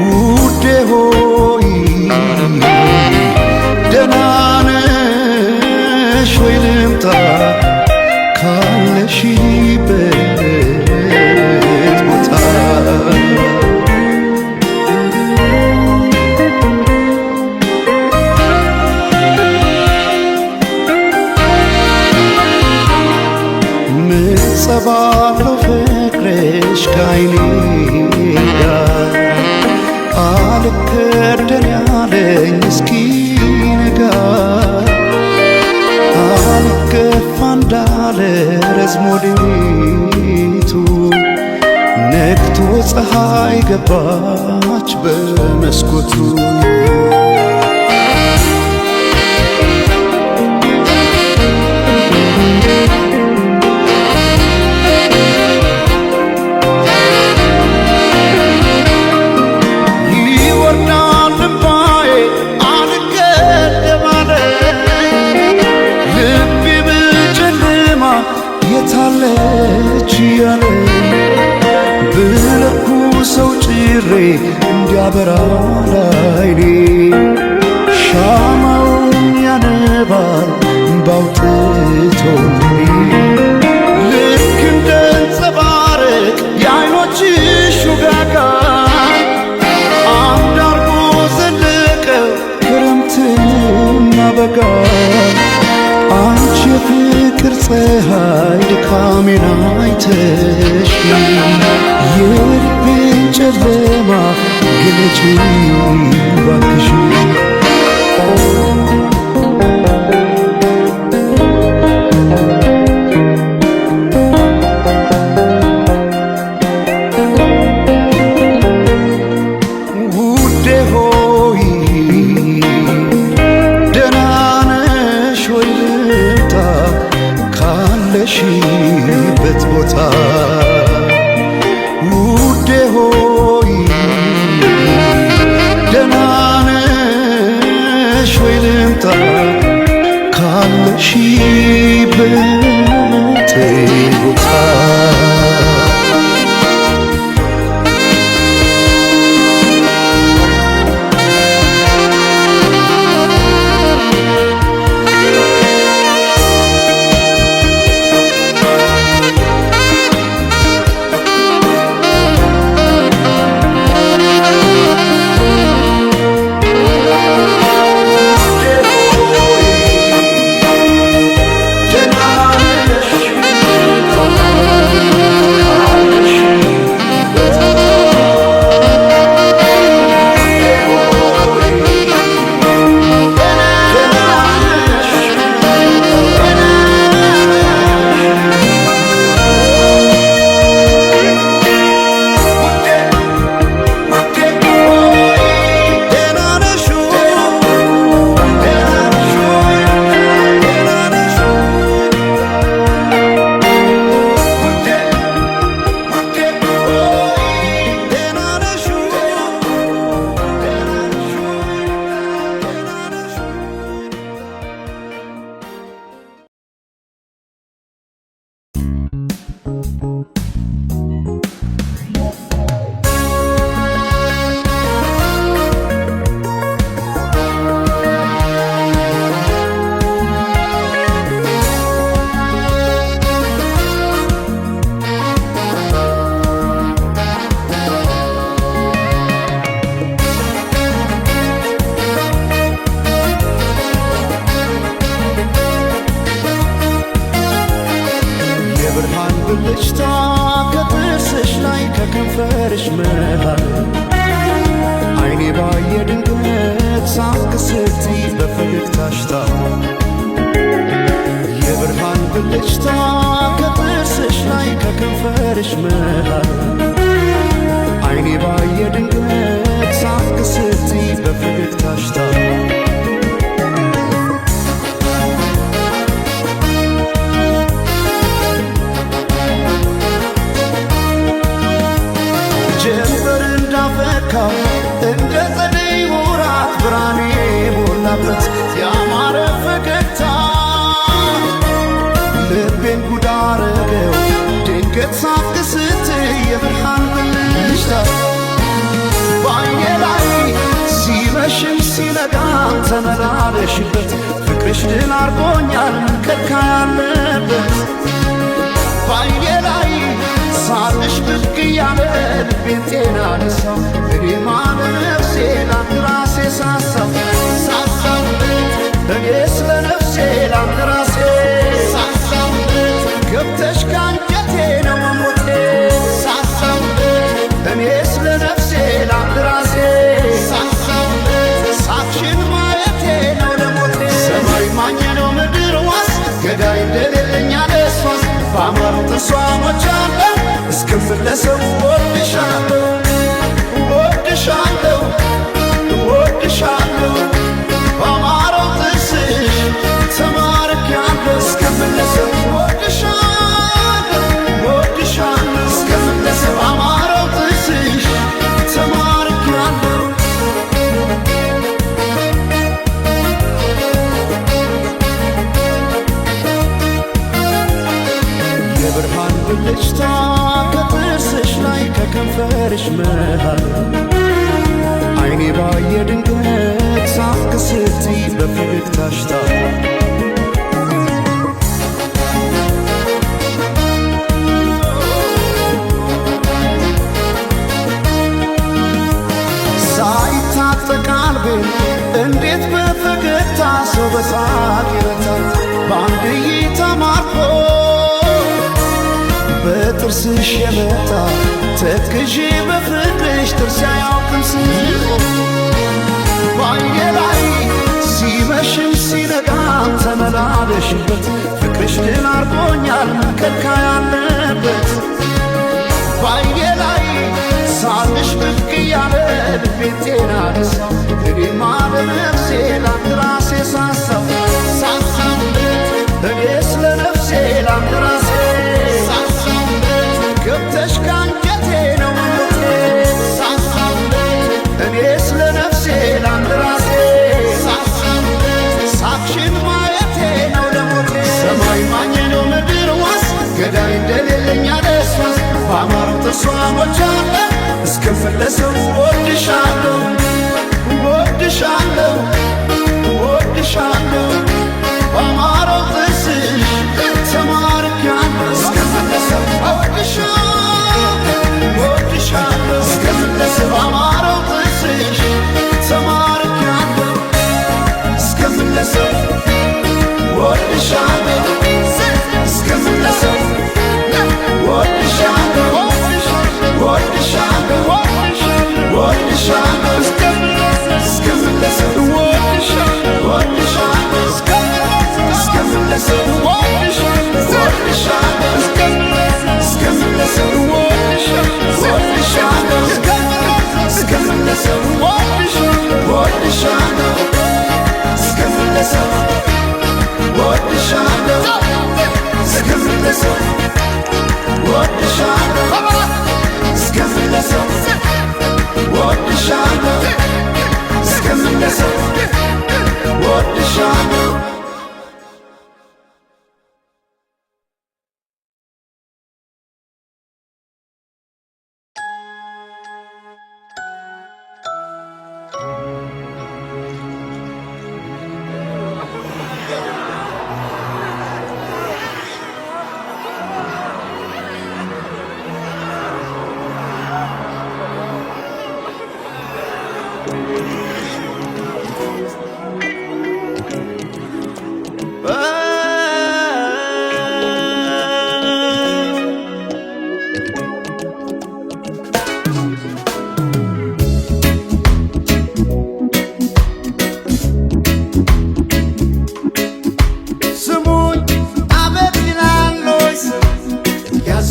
ውዴ ሆይ ደህና ነሽ ወይ ልምጣ ካለሽበት ቦታ። ምንጸባረው ፍቅርሽ ከዓይኔ ጋር አልከደን ያለኝ እስኪነጋ አልገፋ እንዳለ ረዝሞ ሌሊቱ ነግቶ ፀሐይ ገባች በመስኮቱ። ይወርዳል እምባዬ አልገደብ አለ ልቤ በጨለማ የታለች እያለ ብለኩሰው ጭሬ እንዲያበራ ላይኔ ሻማውን ያነባል እምባውጥቶ ልክ እንደ አንጸባረቅ የዓይኖችሽ ውጋጋ አንድ አርጎ ዘለቀ ክረምትና በጋ። አንቺ የፍቅር ፀሐይ ድካሜን አይተሽ የልቤን ጨለማ ግለጪ ባክሽ። ውዴ ሆይ ደህና ነሽ ወይ ልምጣ ካለሽበት ቦታ። ውዴ ሆይ ደህና ነሽ ወይ ልምጣ ካለሽበት ቦታ። ደህና የብርሃን ብልጭታ ከጥርስሽ ላይ ከከንፈርሽ መሃል አይኔ ባየ ድንገት ሳቅ ስትይ በፈገግታሽ ታሟል። የብርሃን ብልጭታ ከጥርስሽ ላይ ከከንፈርሽ መሃል አይኔ ባየ ድንገት ሳቅ ስትይ በፈገግታሽ ታሟል። ጀንበር እንዳፈካው እንደ ጸደይ ወራት ብርሃኔ ሞላበት ያማረ ፈገግታ ልቤን ጉድ አረገው ድንገት ሳቅ ስትይ የብርሃን ብልጭታ በዓይኔ ላይ ሲመሽም ሲነጋም ተመላለሽበት ፍቅርሽ ድል አርጎኛል ከካ ያለበት በዓይኔ ላይ ሳቅሽ ብቅ እያለ ልቤን ጤና ነሳው እኔማ ለነፍሴ ለአንድ ራሴ ሳሳው ሳሳው እኔስ ለነፍሴ ለአንድ ራሴ ሳሳው ገብተሽ ካንጀቴ ነው መሞቴ ሳሳው እኔስ ለነፍሴ ለአንድ ራሴ ሳሳው ሳቅሽን ማየቴ ነው ለሞቴ ሰማይ ማኝ ነው ምድር ዋስ ገዳይ እንደሌለኝ አለሷስ ባማረው ጥርሷ ሞቻለሁ እስክመለሰው እወድሻለሁ እወድሻለሁ እወድሻለሁ ባማረው ጥርስሽ ተማርኬያለሁ እስክመለሰው እወድሻለሁ እወድሻለሁ እስክመለሰው ባማረው ጥርስሽ ተማርኬያለሁ። የብርሃን ብልጭታ ከጥርስሽ ላይ ከከንፈርሽ መሃል አይኔ ባየ ድንገት ሳቅ ስትይ በፈገግታሽ ታሟል። ሳይታጠቅ ቀልቤን እንዴት በፈገግታ ሰው በሳቅ ይረታል በአንድ እይታ ማርኮ በጥርስሽ የመጣ ተክዤ በፍቅርሽ ጥርስ አያውቅም ስቆ በዓይኔ ላይ ሲመሽም ሲነጋም ተመላለሽበት ፍቅርሽ ድል አርጎኛል ከካ ያለበት በዓይኔ ላይ ሳቅሽ ብቅ እያለ ልቤን ጤና ነሳው እኔማ ለነፍሴ ለአንድ ራሴ ሳሳው ሳሳው እኔስ ለነፍሴ ለአንድ ራሴ ሳሳው ገብተሽ ካንጀቴ ነው መሞቴ ሳሳው እኔስ ለነፍሴ ለአንድ ራሴ ሳሳው ሳቅሽን ማየቴ ነው ለሞቴ ሰማይ ማኝ ነው ምድር ዋስ ገዳይ እንደሌለኝ አለሷስ ባማረው ጥርሷ ሞቻለሁ እስክመለሰው እወድሻለሁ እወድሻለሁ እወድሻለሁ ባማረው ጥርስሽ ተማርኬያለሁ እስክመለሰው እወድሻለሁ እወድሻለሁ እስክመለሰው ባማረው ጥርስሽ ተማርኬያለሁ እስክመለሰው እወድሻለሁ እስክመለሰው እወድሻለሁ እወድሻለሁ እወድሻለሁ እስክመለሰው እወድሻለሁ እስክመለሰው እወድሻለሁ እስክመለሰው እወድሻለሁ እስክመለሰው እወድሻለሁ እስክመለሰው እወድሻለሁ እስክመለሰው እወድሻለሁ እስክመለሰው እወድሻለሁ እስክመለሰው እወድሻለሁ።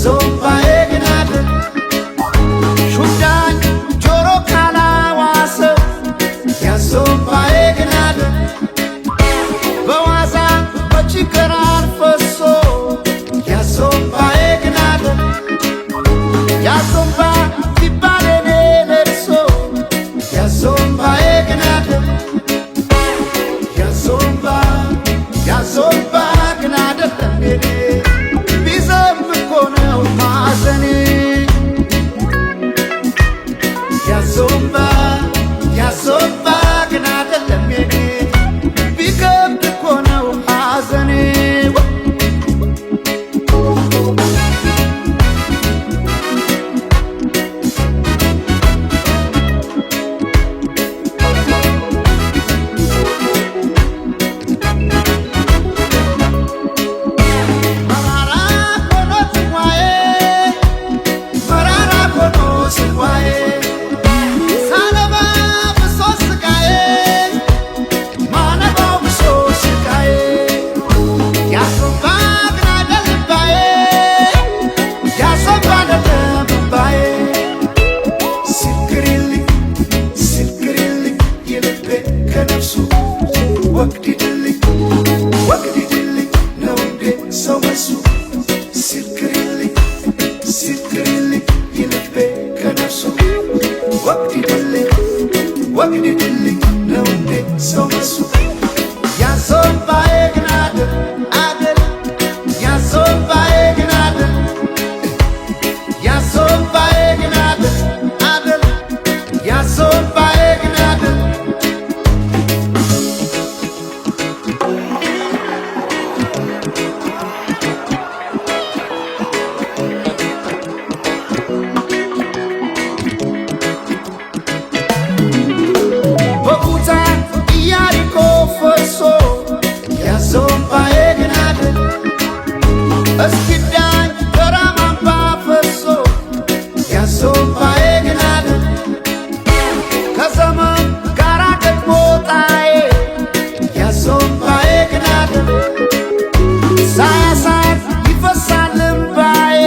ያዞምባዬ ግን አይደል ሹዳኝ ጆሮ ካላዋሰው ያዞምባዬ ግን አይደል በዋዛ በችግር ፈሶ ያዞምባዬ ግን አይደል ያዞምባ ሲባል የኔ ለቅሶ ያዞምባዬ ግን አይደል ያዞምባ ያዞምባ ግን አይደለም የኔ ቢዘም እኮ ነው ማዘኔ ያዞምባ ያዞምባ ግን አይደለም የኔ ቢከብድ እኮ ነው ሐዘኔ። መራራ ሆኖ ጽዋዬ መራራ ሆኖ ጽዋዬ ሳነባ ብሶ ስቃዬ ማነባው ብሶ ስቃዬ ያዞምባ ግን አይደል እምባዬ ያዞምባ አይደለም እምባዬ ሲክሪልኝ ሲክሪልኝ የልቤ ከነፍሱ ወግዲድልኝ ወግዲድልኝ ነው እንዴ ሰው መልሱ ሲክሪልኝ ሲክሪልኝ የልቤ ከነፍሱ ወግዲድልኝ ወግዲድልኝ ነው እንዴ ሰው መልሱ ያዞምባዬ ግን አይደል አይደል ያዞምባዬ ግን አይደል ያዞምባዬ ግን አይደል አይደል ያዞምባዬ ግን አይደል። በኩታ ኢያሪኮ ፈርሶ ያዞምባዬ ግን አይደል እስኪዳኝ በራማምባ ፈሶ ያዞምባዬ ግን አይደል ከዘመን ጋራ ገጥሞ ጣዬ ያዞምባዬ ግን አይደል ሳያሳት ይፈሳል እምባዬ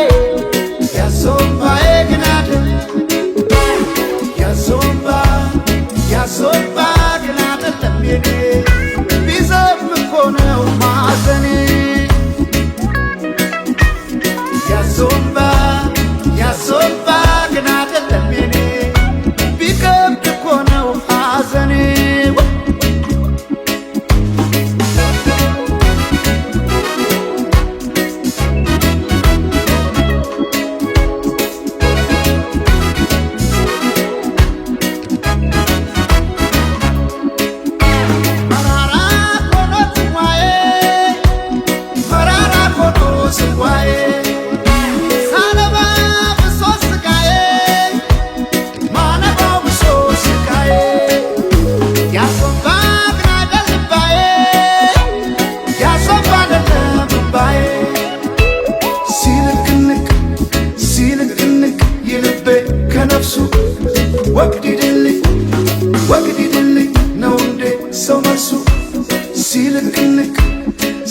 ያዞምባዬ ግን አይደል ያዞምባ ያዞምባ ግን አይደለም የኔ ቢዘም እኮ ነው ማዘኔ ያዞምባ ያዞምባ ግን አይደለም የኔ ቢከብድ እኮ ነው ሐዘኔ። መራራ ሆኖ ጽዋዬ መራራ ሆኖ ጽዋዬ ሳነባ ብሶ ስቃዬ ማነባው ብሶ ስቃዬ ያዞምባ ግን አይደል እምባዬ ያዞምባ አይደለም እምባዬ ሲልክንቅ ሲልክንቅ የልቤ ከነፍሱ ወግዲድልኝ ወግዲድልኝ ነው እንዴ ሰው መልሱ ሲልክንቅ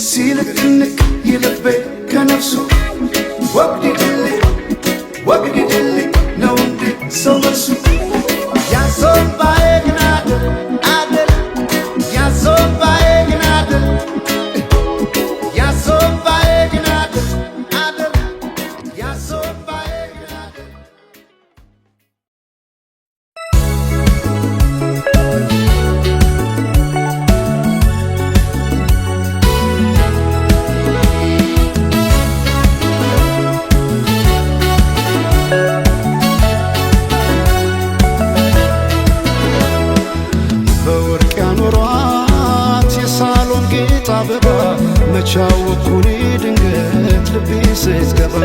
ሲልክንቅ የልቤ ከነፍሱ ወግዲድልኝ ወግዲድልኝ ነው እንዴ ሰው መልሱ ያዞምባዬ ግን አይደል አይደል ያዞምባዬ ግን አይደል ያዞምባዬ ግን አይደል አይደል ያዞምባዬ ግን አይደል። በወርቅ ያኖሯት የሳሎን ጌጥ አበባ መቻወኩኔ ድንገት ልቤ ስትገባ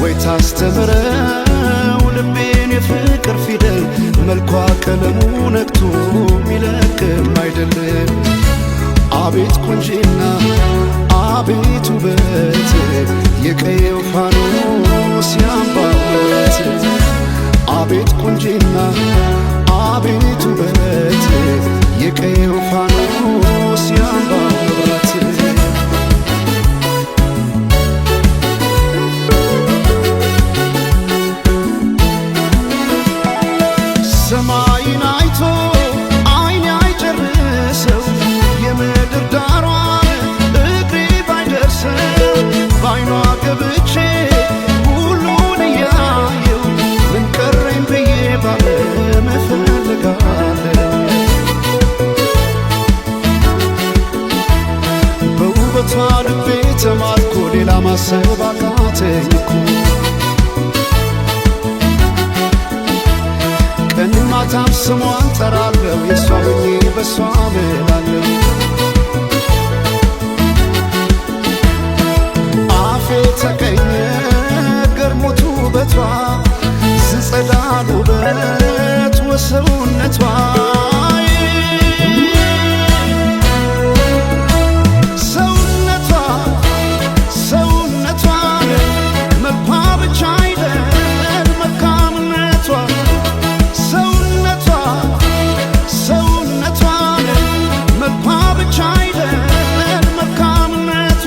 ወይ ታስተምረው ልቤን የፍቅር ፊደል መልኳ ቀለሙ ነክቶ ሚለቅም አይደለም። አቤት ቁንጂና አቤት ውበት የቀየው ፋኖስ ያምባበት አቤት ቁንጂና አቤት ውበት የቀየው ፋኖስ ያምባበት። ማታም ስሟን ጠራለሁ፣ የሷ ሆኜ በሷ ምላለሁ። አፌ ተቀኘ ገርሞት ውበቷ፣ ዝጸዳል ውበት ወሰውነቷ። ሰውነቷ ሰውነቷን መልኳ ብቻ አይደል መልካምነቷ፣ ሰውነቷ ሰውነቷን መልኳ ብቻ አይደል መልካምነቷ።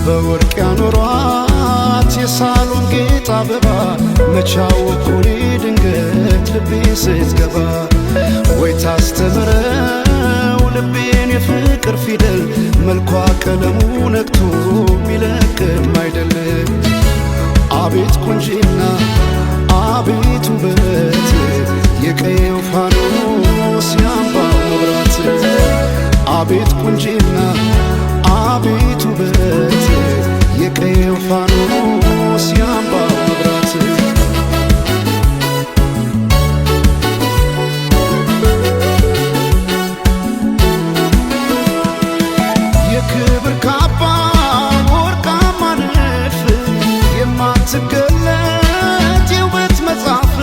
በወርቅ ያኖሯት የሳሎን ጌጥ አበባ፣ መቻወኩኔ ድንገት ልቤ ስትገባ፣ ወይ ታስተምረው ልቤን የፍቅር ፊደል፣ መልኳ ቀለሙ ነክቶ ሚለቅም አይደለም። አቤት ቁንጂና አቤት ውበት፣ የቀየው ፋኖስ ያምባው መብራት። አቤት ቁንጂና አቤት ውበት፣ የቀየው ፋኖስ ያምባው መብራት። የክብር ካባ ወርቃማ ንድፍ፣ የማትገለጥ የውበት መጽሐፍ፣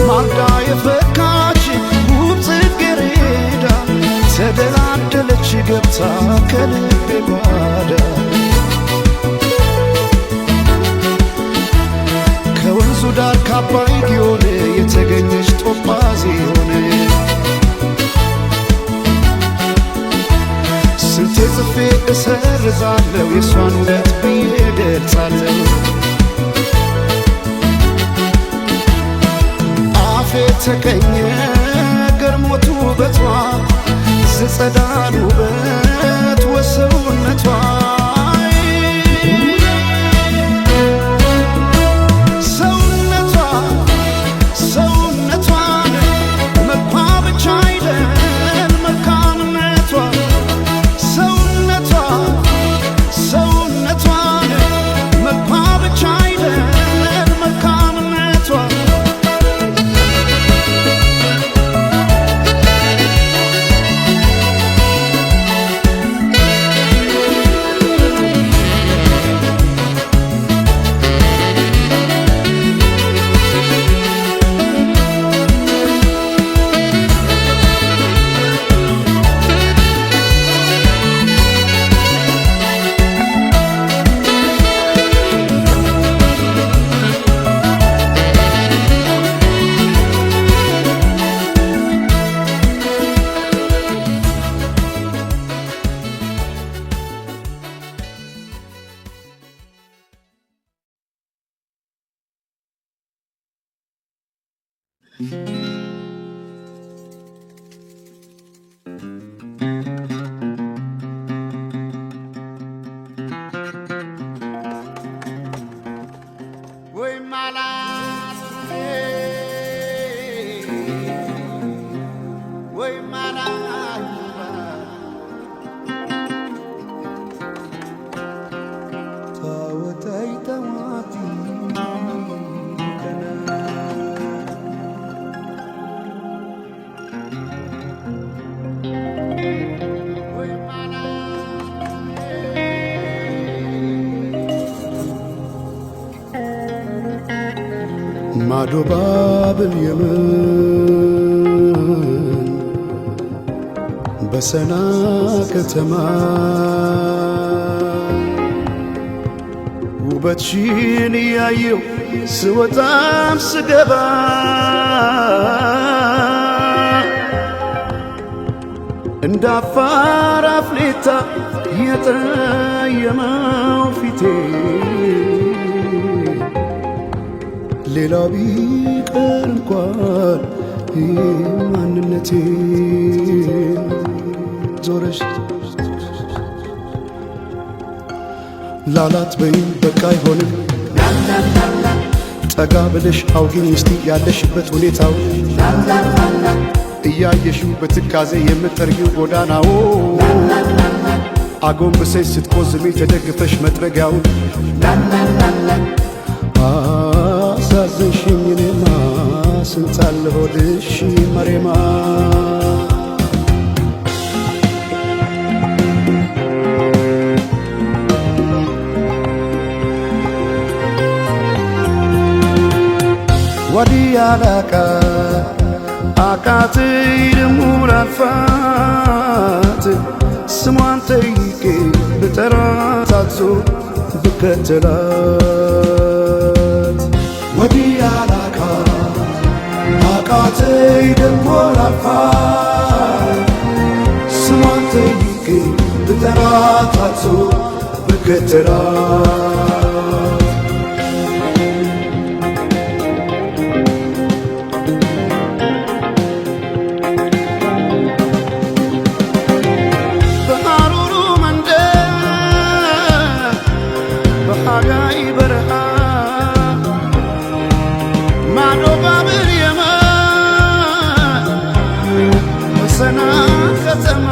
ማልዳ የፈካች ውብ ጽጌረዳ፣ ተደላደለች ገብታ ከልቤ ጓዳ። ከወንዙ ዳር ካባይ ጊዮን የተገኘች ጦጳዚዮን፣ ስንቴ ጽፌ እሰርዛለሁ፣ የእሷን ውበት ብዬ ገልጻለሁ። አፌ ተቀኘ ገርሞት ውበቷ፣ ዝጸዳል ውበት ወሰውነቷ። ሰውነቷ ሰውነቷን መልኳ ብቻ አይደል መልካምነቷ፣ ሰውነቷ ሰውነቷን መልኳ ብቻ አይደል መልካምነቷ። ወይ ማላት ወይ ማላት። ታወታይ ተዋቲ ከና። ወይ ማላት። ማዶ ባብል የመን በሰና ከተማ፣ ውበትሽን እያየው ስወጣም ስገባ፣ እንደ አፋር አፍሌታ የጠየመው ፊቴ፣ ሌላው ቢቀር እንኳን ይህ ማንነቴ። ዞረሽ ላላት በይም በቃ አይሆንም፣ ጠጋ ብለሽ አውጊኝ እስቲ ያለሽበት ሁኔታው እያየሽው በትካዜ የምትጠርጊው ጎዳናው አጎንብሰሽ ስትቆዝሚ ተደግፈሽ መጥረጊያውን አሳዘንሽኝ እኔማ ስንታለ ሆድሽ መሬማ። ወዲያ ላቃ አቃተኝ ደሞ ላልፋት ስሟን ጠይቄ ብጠራት አትዞር ብከተላት ወዲያ ላቃ አቃተኝ ደሞ ላልፋት ስሟን ጠይቄ ብጠራት አትዞር ብከተላት። በሐሩሩ መንደር በሐጋይ በረሃ ማዶ ባብር የመን በሰንዓ ከተማ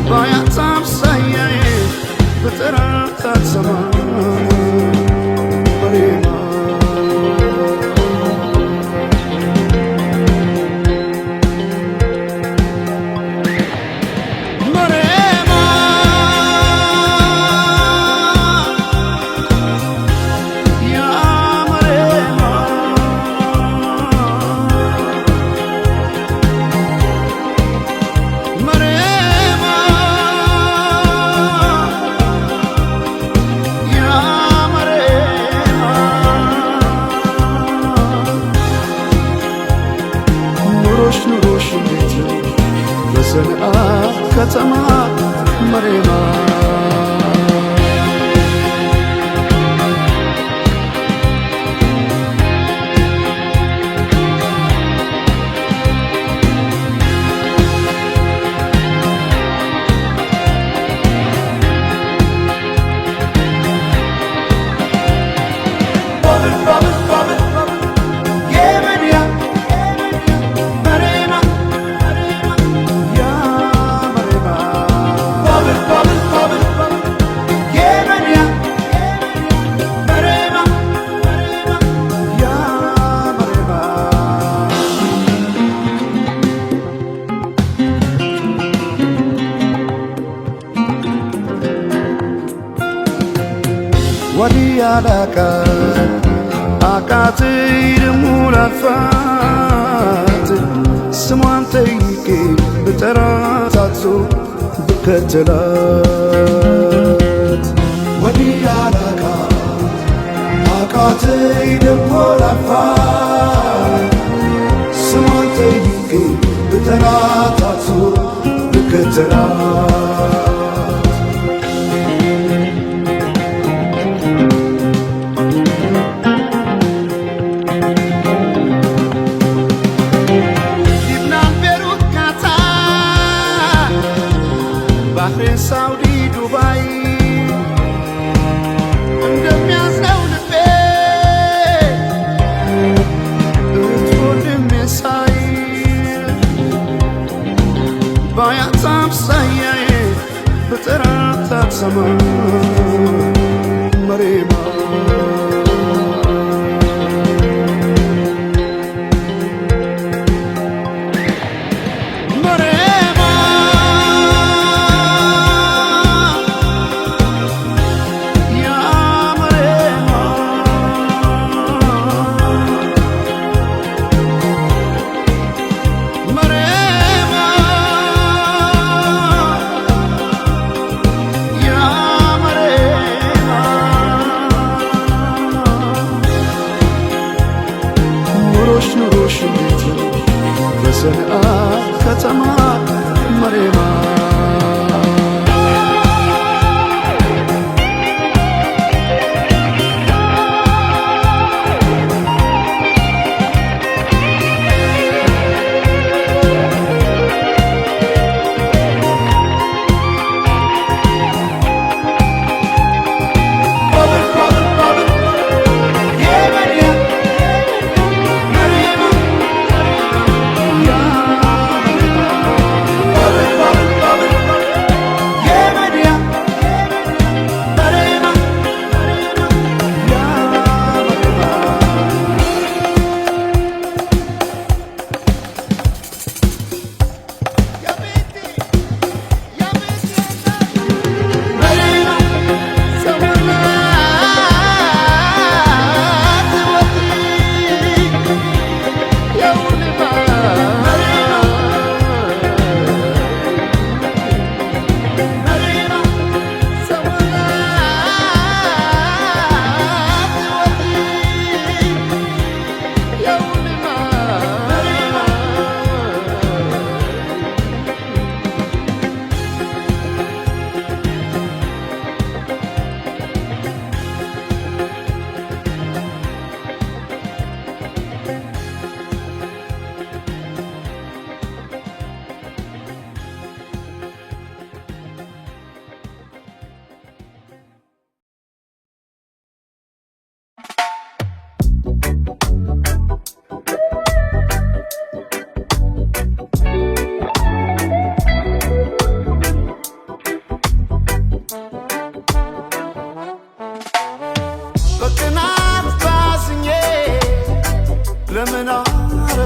ባያት አምሳያዬ ብጠራት አትሰማ መሬማ። መሬማ ያ መሬማ መሬማ ያ መሬማ ኑሮሽ ኑሮሽ እንዴት ነው በሰንዓ ከተማ መሬማ? ባብል ባብል ባብል የመንያ መሬማ ያ መሬማ ባብል ባብል ባብል የመንያ መሬማ ያ መሬማ። ወዲያ ላቃ አቃተኝ ደሞ ላልፋት ስሟን ጠይቄ ብጠራት አትዞር ብከተላት ወዲያ ላቃ አቃተኝ ደሞ ላልፋት ስሟን ጠይቄ ብጠራት አትዞር ብከተላት። ሊብናን፣ ቤሩት፣ ካታር፣ ባህሬን፣ ሳውዲ፣ ዱባይ እንደሚያዝነው ልቤ እህት ወንድሜን ሳይ ባያት አምሳያዬ ብጠራት አትሰማ መሬማ። መሬማ ያ መሬማ መሬማ ያ መሬማ።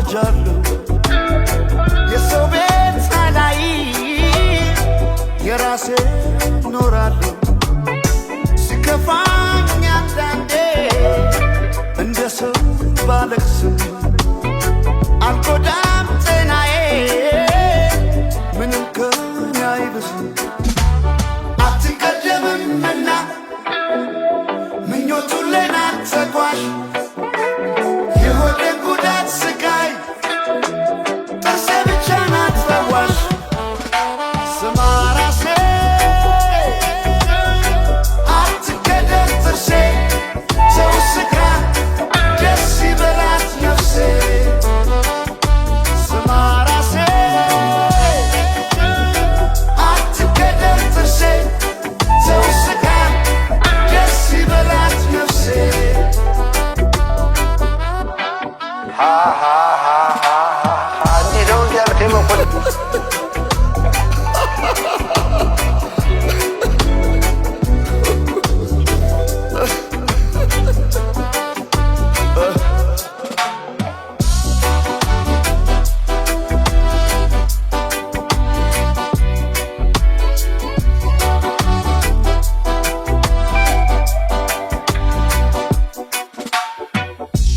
አርጃለሁ። የሰው ቤት ሳላይ የራሴ ኖራለሁ። ሲከፋኝ አንዳንዴ እንደ ሰው ባለቅስም አልጎዳም ጤናዬ፣ ምንም ከኔ አይብስም። አትቀደምምና ምኞቱን ሌናት ተጓዥ፣ የሆዴን ጉዳት ስቃይ ጥርሴ ብቻ ናት ፈዋሽ። ስማ ራሴ፣ አትገደል ጥርሴ፣ ሰው ስካ ደስ ይበላት ነፍሴ። ስማ ራሴ፣ አትገደል ጥርሴ፣ ሰው ስካ ደስ ይበላት ነፍሴ። እንዲህ ነው እንዲህ ያልከኝ መኮንን?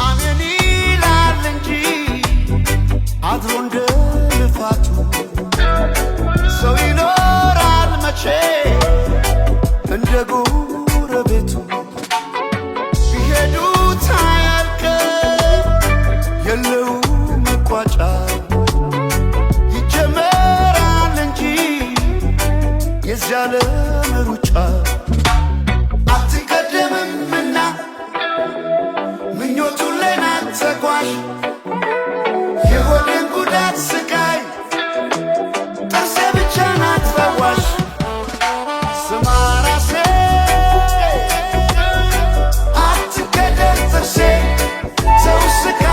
አሜን ይላል እንጂ አድሮ እንደ ልፋቱ ሰው ይኖራል መቼ እንደ ጎረቤቱ። ቢሄዱት አያልቅም፣ የለው መቋጫ፣ ይጀመራል እንጂ የዚያ ዓለም ሩጫ። አትቀደምምና ምኞቱን ሌናት ተጓዥ፣ የሆድን ጉዳት ስቃይ ጥርሴ ብቻ ናት ፈዋሽ። ስማ ራሴ፣ አትገደል ጥርሴ፣ ሰው ስካ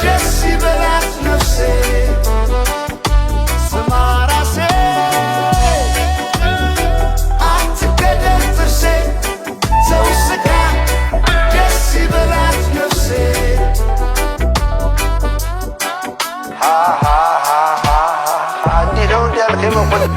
ደስ ይበላት ነፍሴ። ስማ ራሴ፣ አትገደል ጥርሴ፣ ሰው ስካ ደስ ይበላት ነፍሴ። እንዲህ ነው እንዲህ ያልከኝ መኮንን?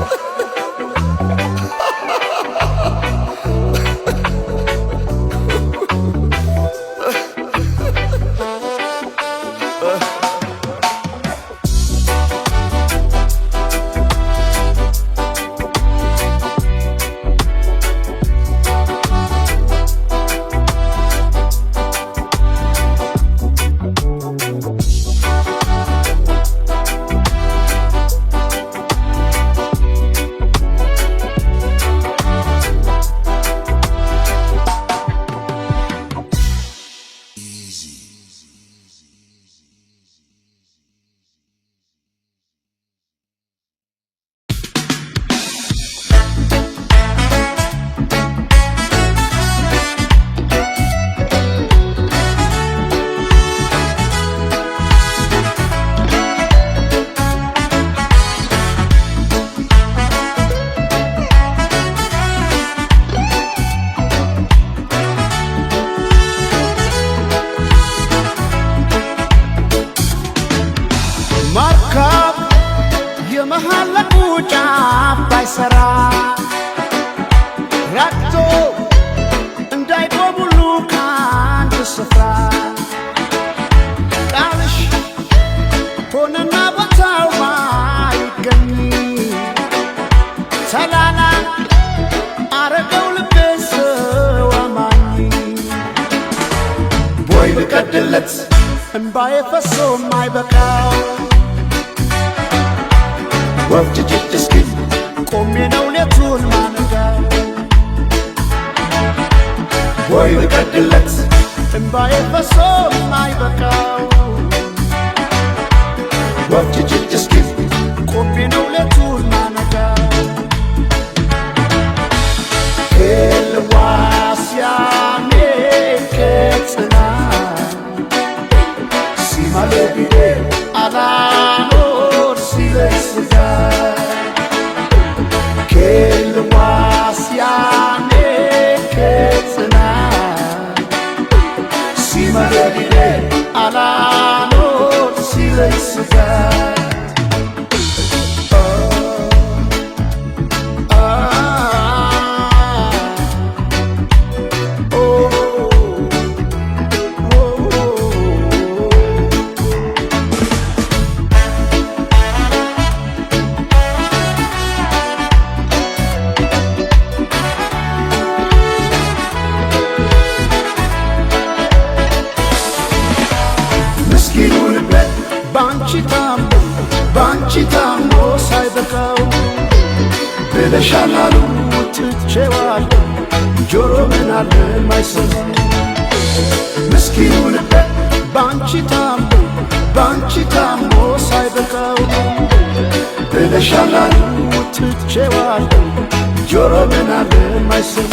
መርከብ የመሐለቁ ጫፍ ባይሰራ ረግቶ እንዳይቆም ሁሉ ከአንድ ስፍራ፣ ቃልሽ ሆነና ቦታው ባይገኝ ተላላ አረገው ልቤ ሰው አማኝ። ቦይ ልቀድለት እምባዬ ፈሶ ማይበቃው ወፍ ጭጭ እስኪል ቆሜ ነው ሌቱን ማነጋው። ቦይ ልቀድለት እምባዬ ፈሶ ማይበቃው ወፍ ጭጭ እስኪል ቆሜ ነው ሌቱን ማነጋው። ክልዋስያሜ ቅጽና ሲማለቢዴ አላኖር ሲለስጋ ክልዋስያሜ ቅጽና ሲማለቢዴ አላ ብለሻል አሉ ትቼዋለሁ ጆሮ ምን አለ ማይሰማ ምስኪኑ ልቤ ባንቺ ታሞ ባንቺ ታሞ ሳይበቃው ብለሻል አሉ ትቼዋለሁ ጆሮ ምን አለ ማይሰማ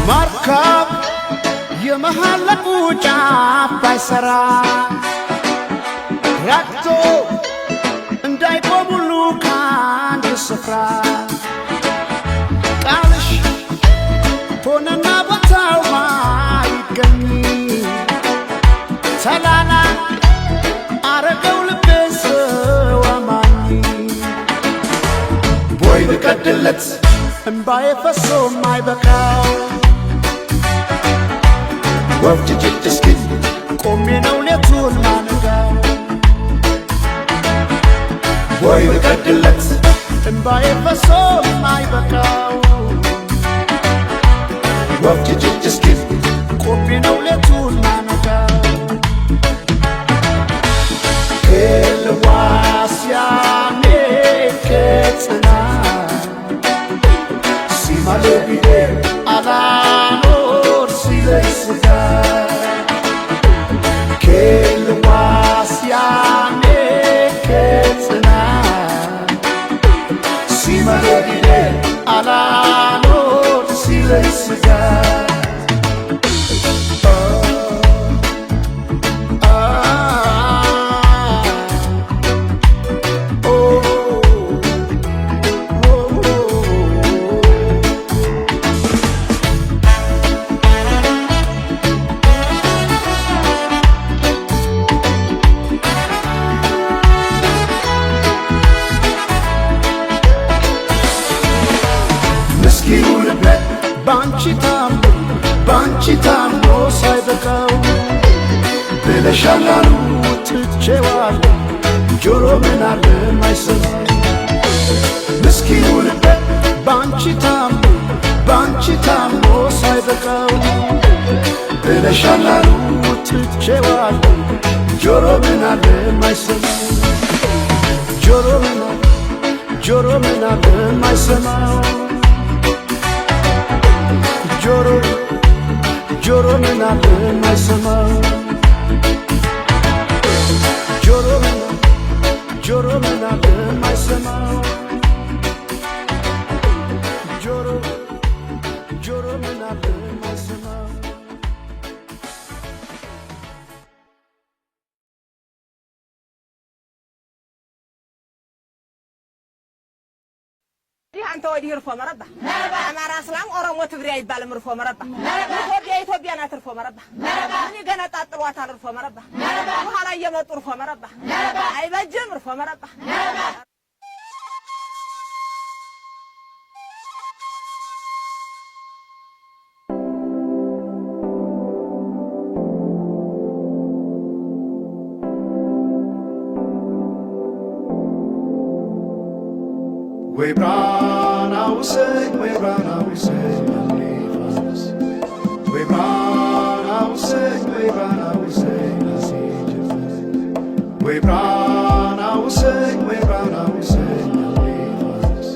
መርከብ የመሐለቁ ጫፍ ባይሰራ ረግቶ እንዳይቆም ሁሉ ከአንድ ስፍራ ቃልሽ ሆነና ቦታው ማይገኝ ተላላ አረገው ልቤ ሰው አማኝ ቦይ ብቀድለት እምባዬ ፈሶ ማይበቃው ወፍ ጭጭ እስኪል ቆሜ ነው ሌቱን ማነጋው ቦይ ብቀድለት እምባዬ ፈሶ ማይበቃው ወፍ ጭጭ እስኪል ቆሜ ነው ሌቱን ማነጋው ክልዋስያኔ ከጽና ሲማለቢዴ አላኖር ሲለኝ ስጋ ክልዋስያኔ ከጽና ሲማለቢዴ አላኖር ሲለኝ ስጋ ምስኪኑ ልቤ ባንቺ ታሞ ባንቺ ታሞ ሳይበቃው ብለሻል አሉ ትቼዋለሁ ጆሮ ምን አለ ማይሰማ ምስኪኑ ልቤ ባንቺ ታሞ ባንቺ ታሞ ሳይበቃው ብለሻል አሉ ትቼዋለሁ ጆሮ ምን አለ ማይሰማ ጆሮ ምን አለ ጆሮ ምን አለ ማይሰማው ጆሮ ጆሮ ምን አለ ማይሰማው ጆሮ ምን ጆሮ ምን አለ ማይሰማው ጆሮ ጆሮ ምን አለ ማይሰማው ይህ አንተ ወዲህ እርፎ መረባ አማራ፣ እስላም፣ ኦሮሞ፣ ትግሬ አይባልም። እርፎ መረባ ኢትዮጵያ ኢትዮጵያ ናት። እርፎ መረባ ምን ይገነጣጥሏታል? እርፎ መረባ በኋላ እየመጡ እርፎ መረባ አይበጅም። እርፎ መረባ ወይ ብራና ውሰኝ ወይ ብራና ውሰኝ ፋኖስ ወይ ብራና ውሰኝ ወይ ብራና ውሰኝ ናሴ ጀፈር ወይ ብራና ውሰኝ ወይ ብራና ውሰኝ ፋኖስ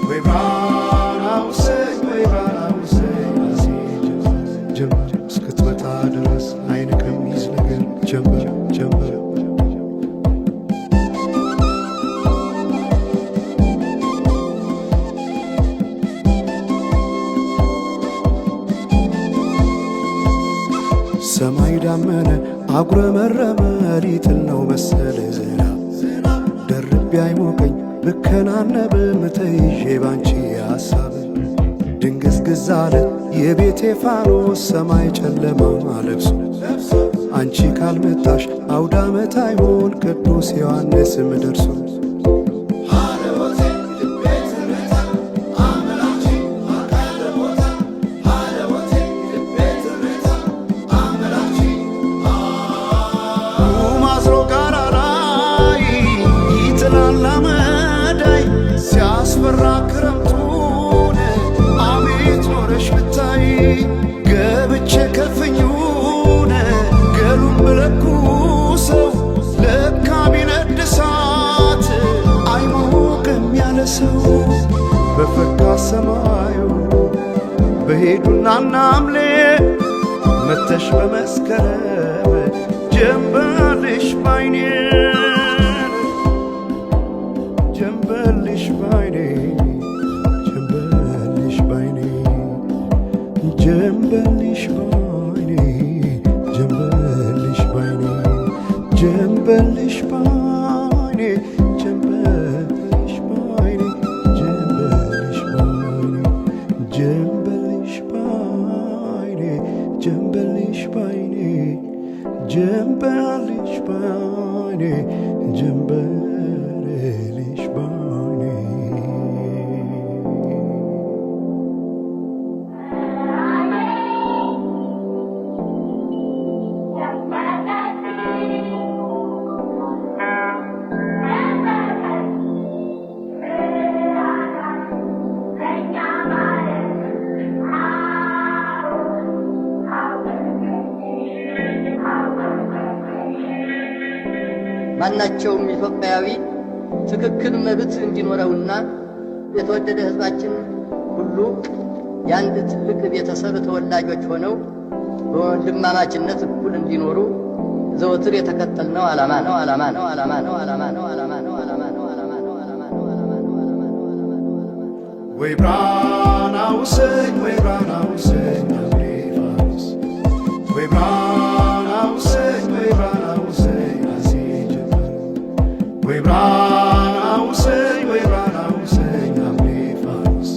ወይ ብራና ውሰኝ ወይ ብራና ውሰኝ ናሴ ጀፈር ጀንበር እስክትወጣ ድረስ አይን ከሚይዝ ነገር ጀንበር ጀንበር ሰማይ ዳመነ አጉረመረመ ሊጥል ነው መሰል ዝናብ ደርቤ አይሞቀኝ ብከናነብም ተይዤ ባንቺ ሐሳብ ድንግዝግዝ አለ የቤቴ ፋኖስ ሰማይ ጨለማ ለብሶ አንቺ ካልመጣሽ አውዳመት አይሆን ቅዱስ ዮሐንስም ደርሶ ማዝሮ ጋራ ላይ ይጥላል አመዳይ ሲያስፈራ ክረምቱን። በሄዱና ናምሌ መተሽ በመስከረም ጀንበልሽ ባይኔ ጀንበልሽ ባይኔ ጀንበልሽ ባይኔ ጀንበልሽ ባይኔ ጀንበልሽ ባይኔ ጀንበልሽ ባይኔ ጀንበልሽ ባይኔ ጀንበልሽ ባይኔ ጀንበልሽ ባይኔ ጀንበልሽ ባይኔ ጀንበልሽ ባይኔ ጀንበልሽ ባይኔ። ማናቸውም ኢትዮጵያዊ ትክክል መብት እንዲኖረውና የተወደደ ሕዝባችን ሁሉ የአንድ ትልቅ ቤተሰብ ተወላጆች ሆነው በወንድማማችነት እኩል እንዲኖሩ ዘወትር የተከተልነው ዓላማ ነው። ዓላማ ነው። ዓላማ ነው። ዓላማ ነው። ዓላማ ነው። ዓላማ ነው። ዓላማ ነው። ዓላማ ነው። ዓላማ ነው። ዓላማ ነው። ዓላማ ነው። ወይ ብራና ውሰኝ፣ ወይ ብራና ውሰኝ አምሬ ፋኖስ፣ ወይ ብራና ውሰኝ፣ ወይ ብራና ውሰኝ አፄ ጀንበር፣ ወይ ብራና ውሰኝ፣ ወይ ብራና ውሰኝ አምሬ ፋኖስ፣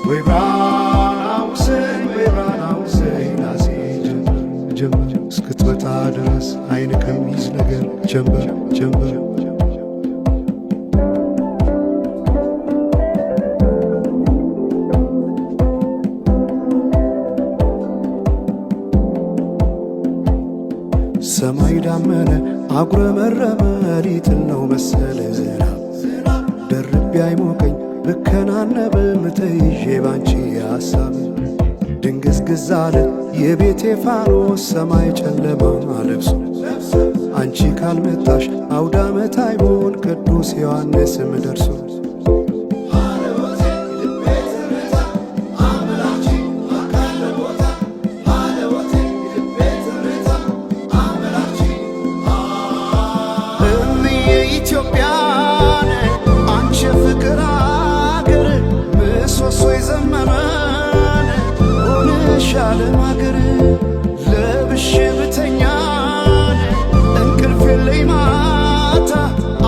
ወይ ብራና ውሰኝ፣ ወይ ብራና ውሰኝ አፄ ጀንበር ጀንበር እስክትመጣ ድረስ አይን ከሚይዝ ነገር ጀንበር ጀንበር። ሰማይ ዳመነ አጉረመረመ ሊጥል ነው መሰለ ዝናብ፣ ደርቤ አይሞቀኝ ብከናነብም ተይዤ ባንቺ ሐሳብ። ድንግዝግዝ አለ የቤቴ ፋኖስ ሰማይ ጨለማ ለብሶ፣ አንቺ ካልመጣሽ አውደ ዓመት አይሆን ቅዱስ ዮሐንስም ደርሶ። እምዬ ኢትዮጵያን አንቺ ፍቅር አገር ምሰሶ የዘመመን ሆነሽ ዓለም አገር፣ ለብሼ ብተኛን እንቅልፍ የለኝ ማታ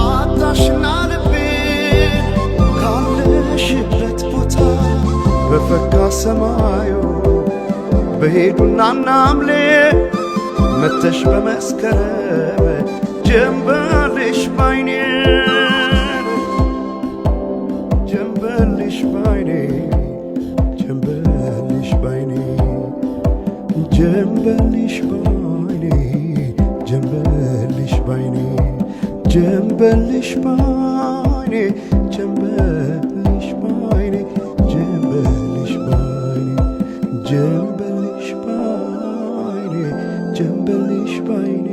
አጣሽና ልቤን ካለሽበት ቦታ። በፈካ ሰማዩ በሄዱና ናምሌ መተሽ በመስከረም ጀንበልሽ ባይኔ ጀንበልሽ ባይኔ ጀንበልሽ ባይኔ ጀንበልሽ ባይኔ ጀንበልሽ ባይኔ ጀንበልሽ ባይኔ ጀንበልሽ ባይኔ ጀንበልሽ ባይኔ ጀንበልሽ ባይኔ ጀንበልሽ ባይኔ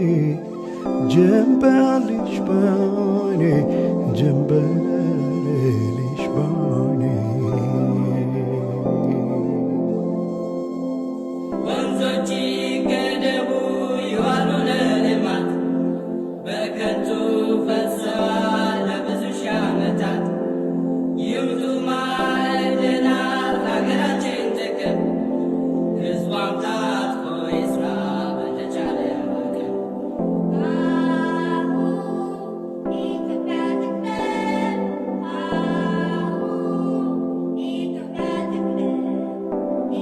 ጀንበልሽ ባይኔ ጀንበልሽ ባይኔ። ወንዞች ይገደቡ ይዋሉ ለልማት፣ በከንቱ ፈሰዋል ለብዙ ሺህ ዓመታት። ይውጡ ማዕድናት ለሀገራችን ጥቅም፣ ሕዝቧም ታጥቆ ይስራ በተቻለ አቅም። ኢትዮጵያ ትቅደም፣ ኢትዮጵያ ትቅደም፣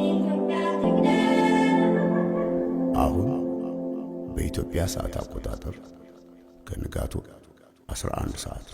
ኢትዮጵያ ትቅደም። አሁን በኢትዮጵያ ሰዓት አቆጣጠር ከንጋቱ 11 ሰዓት።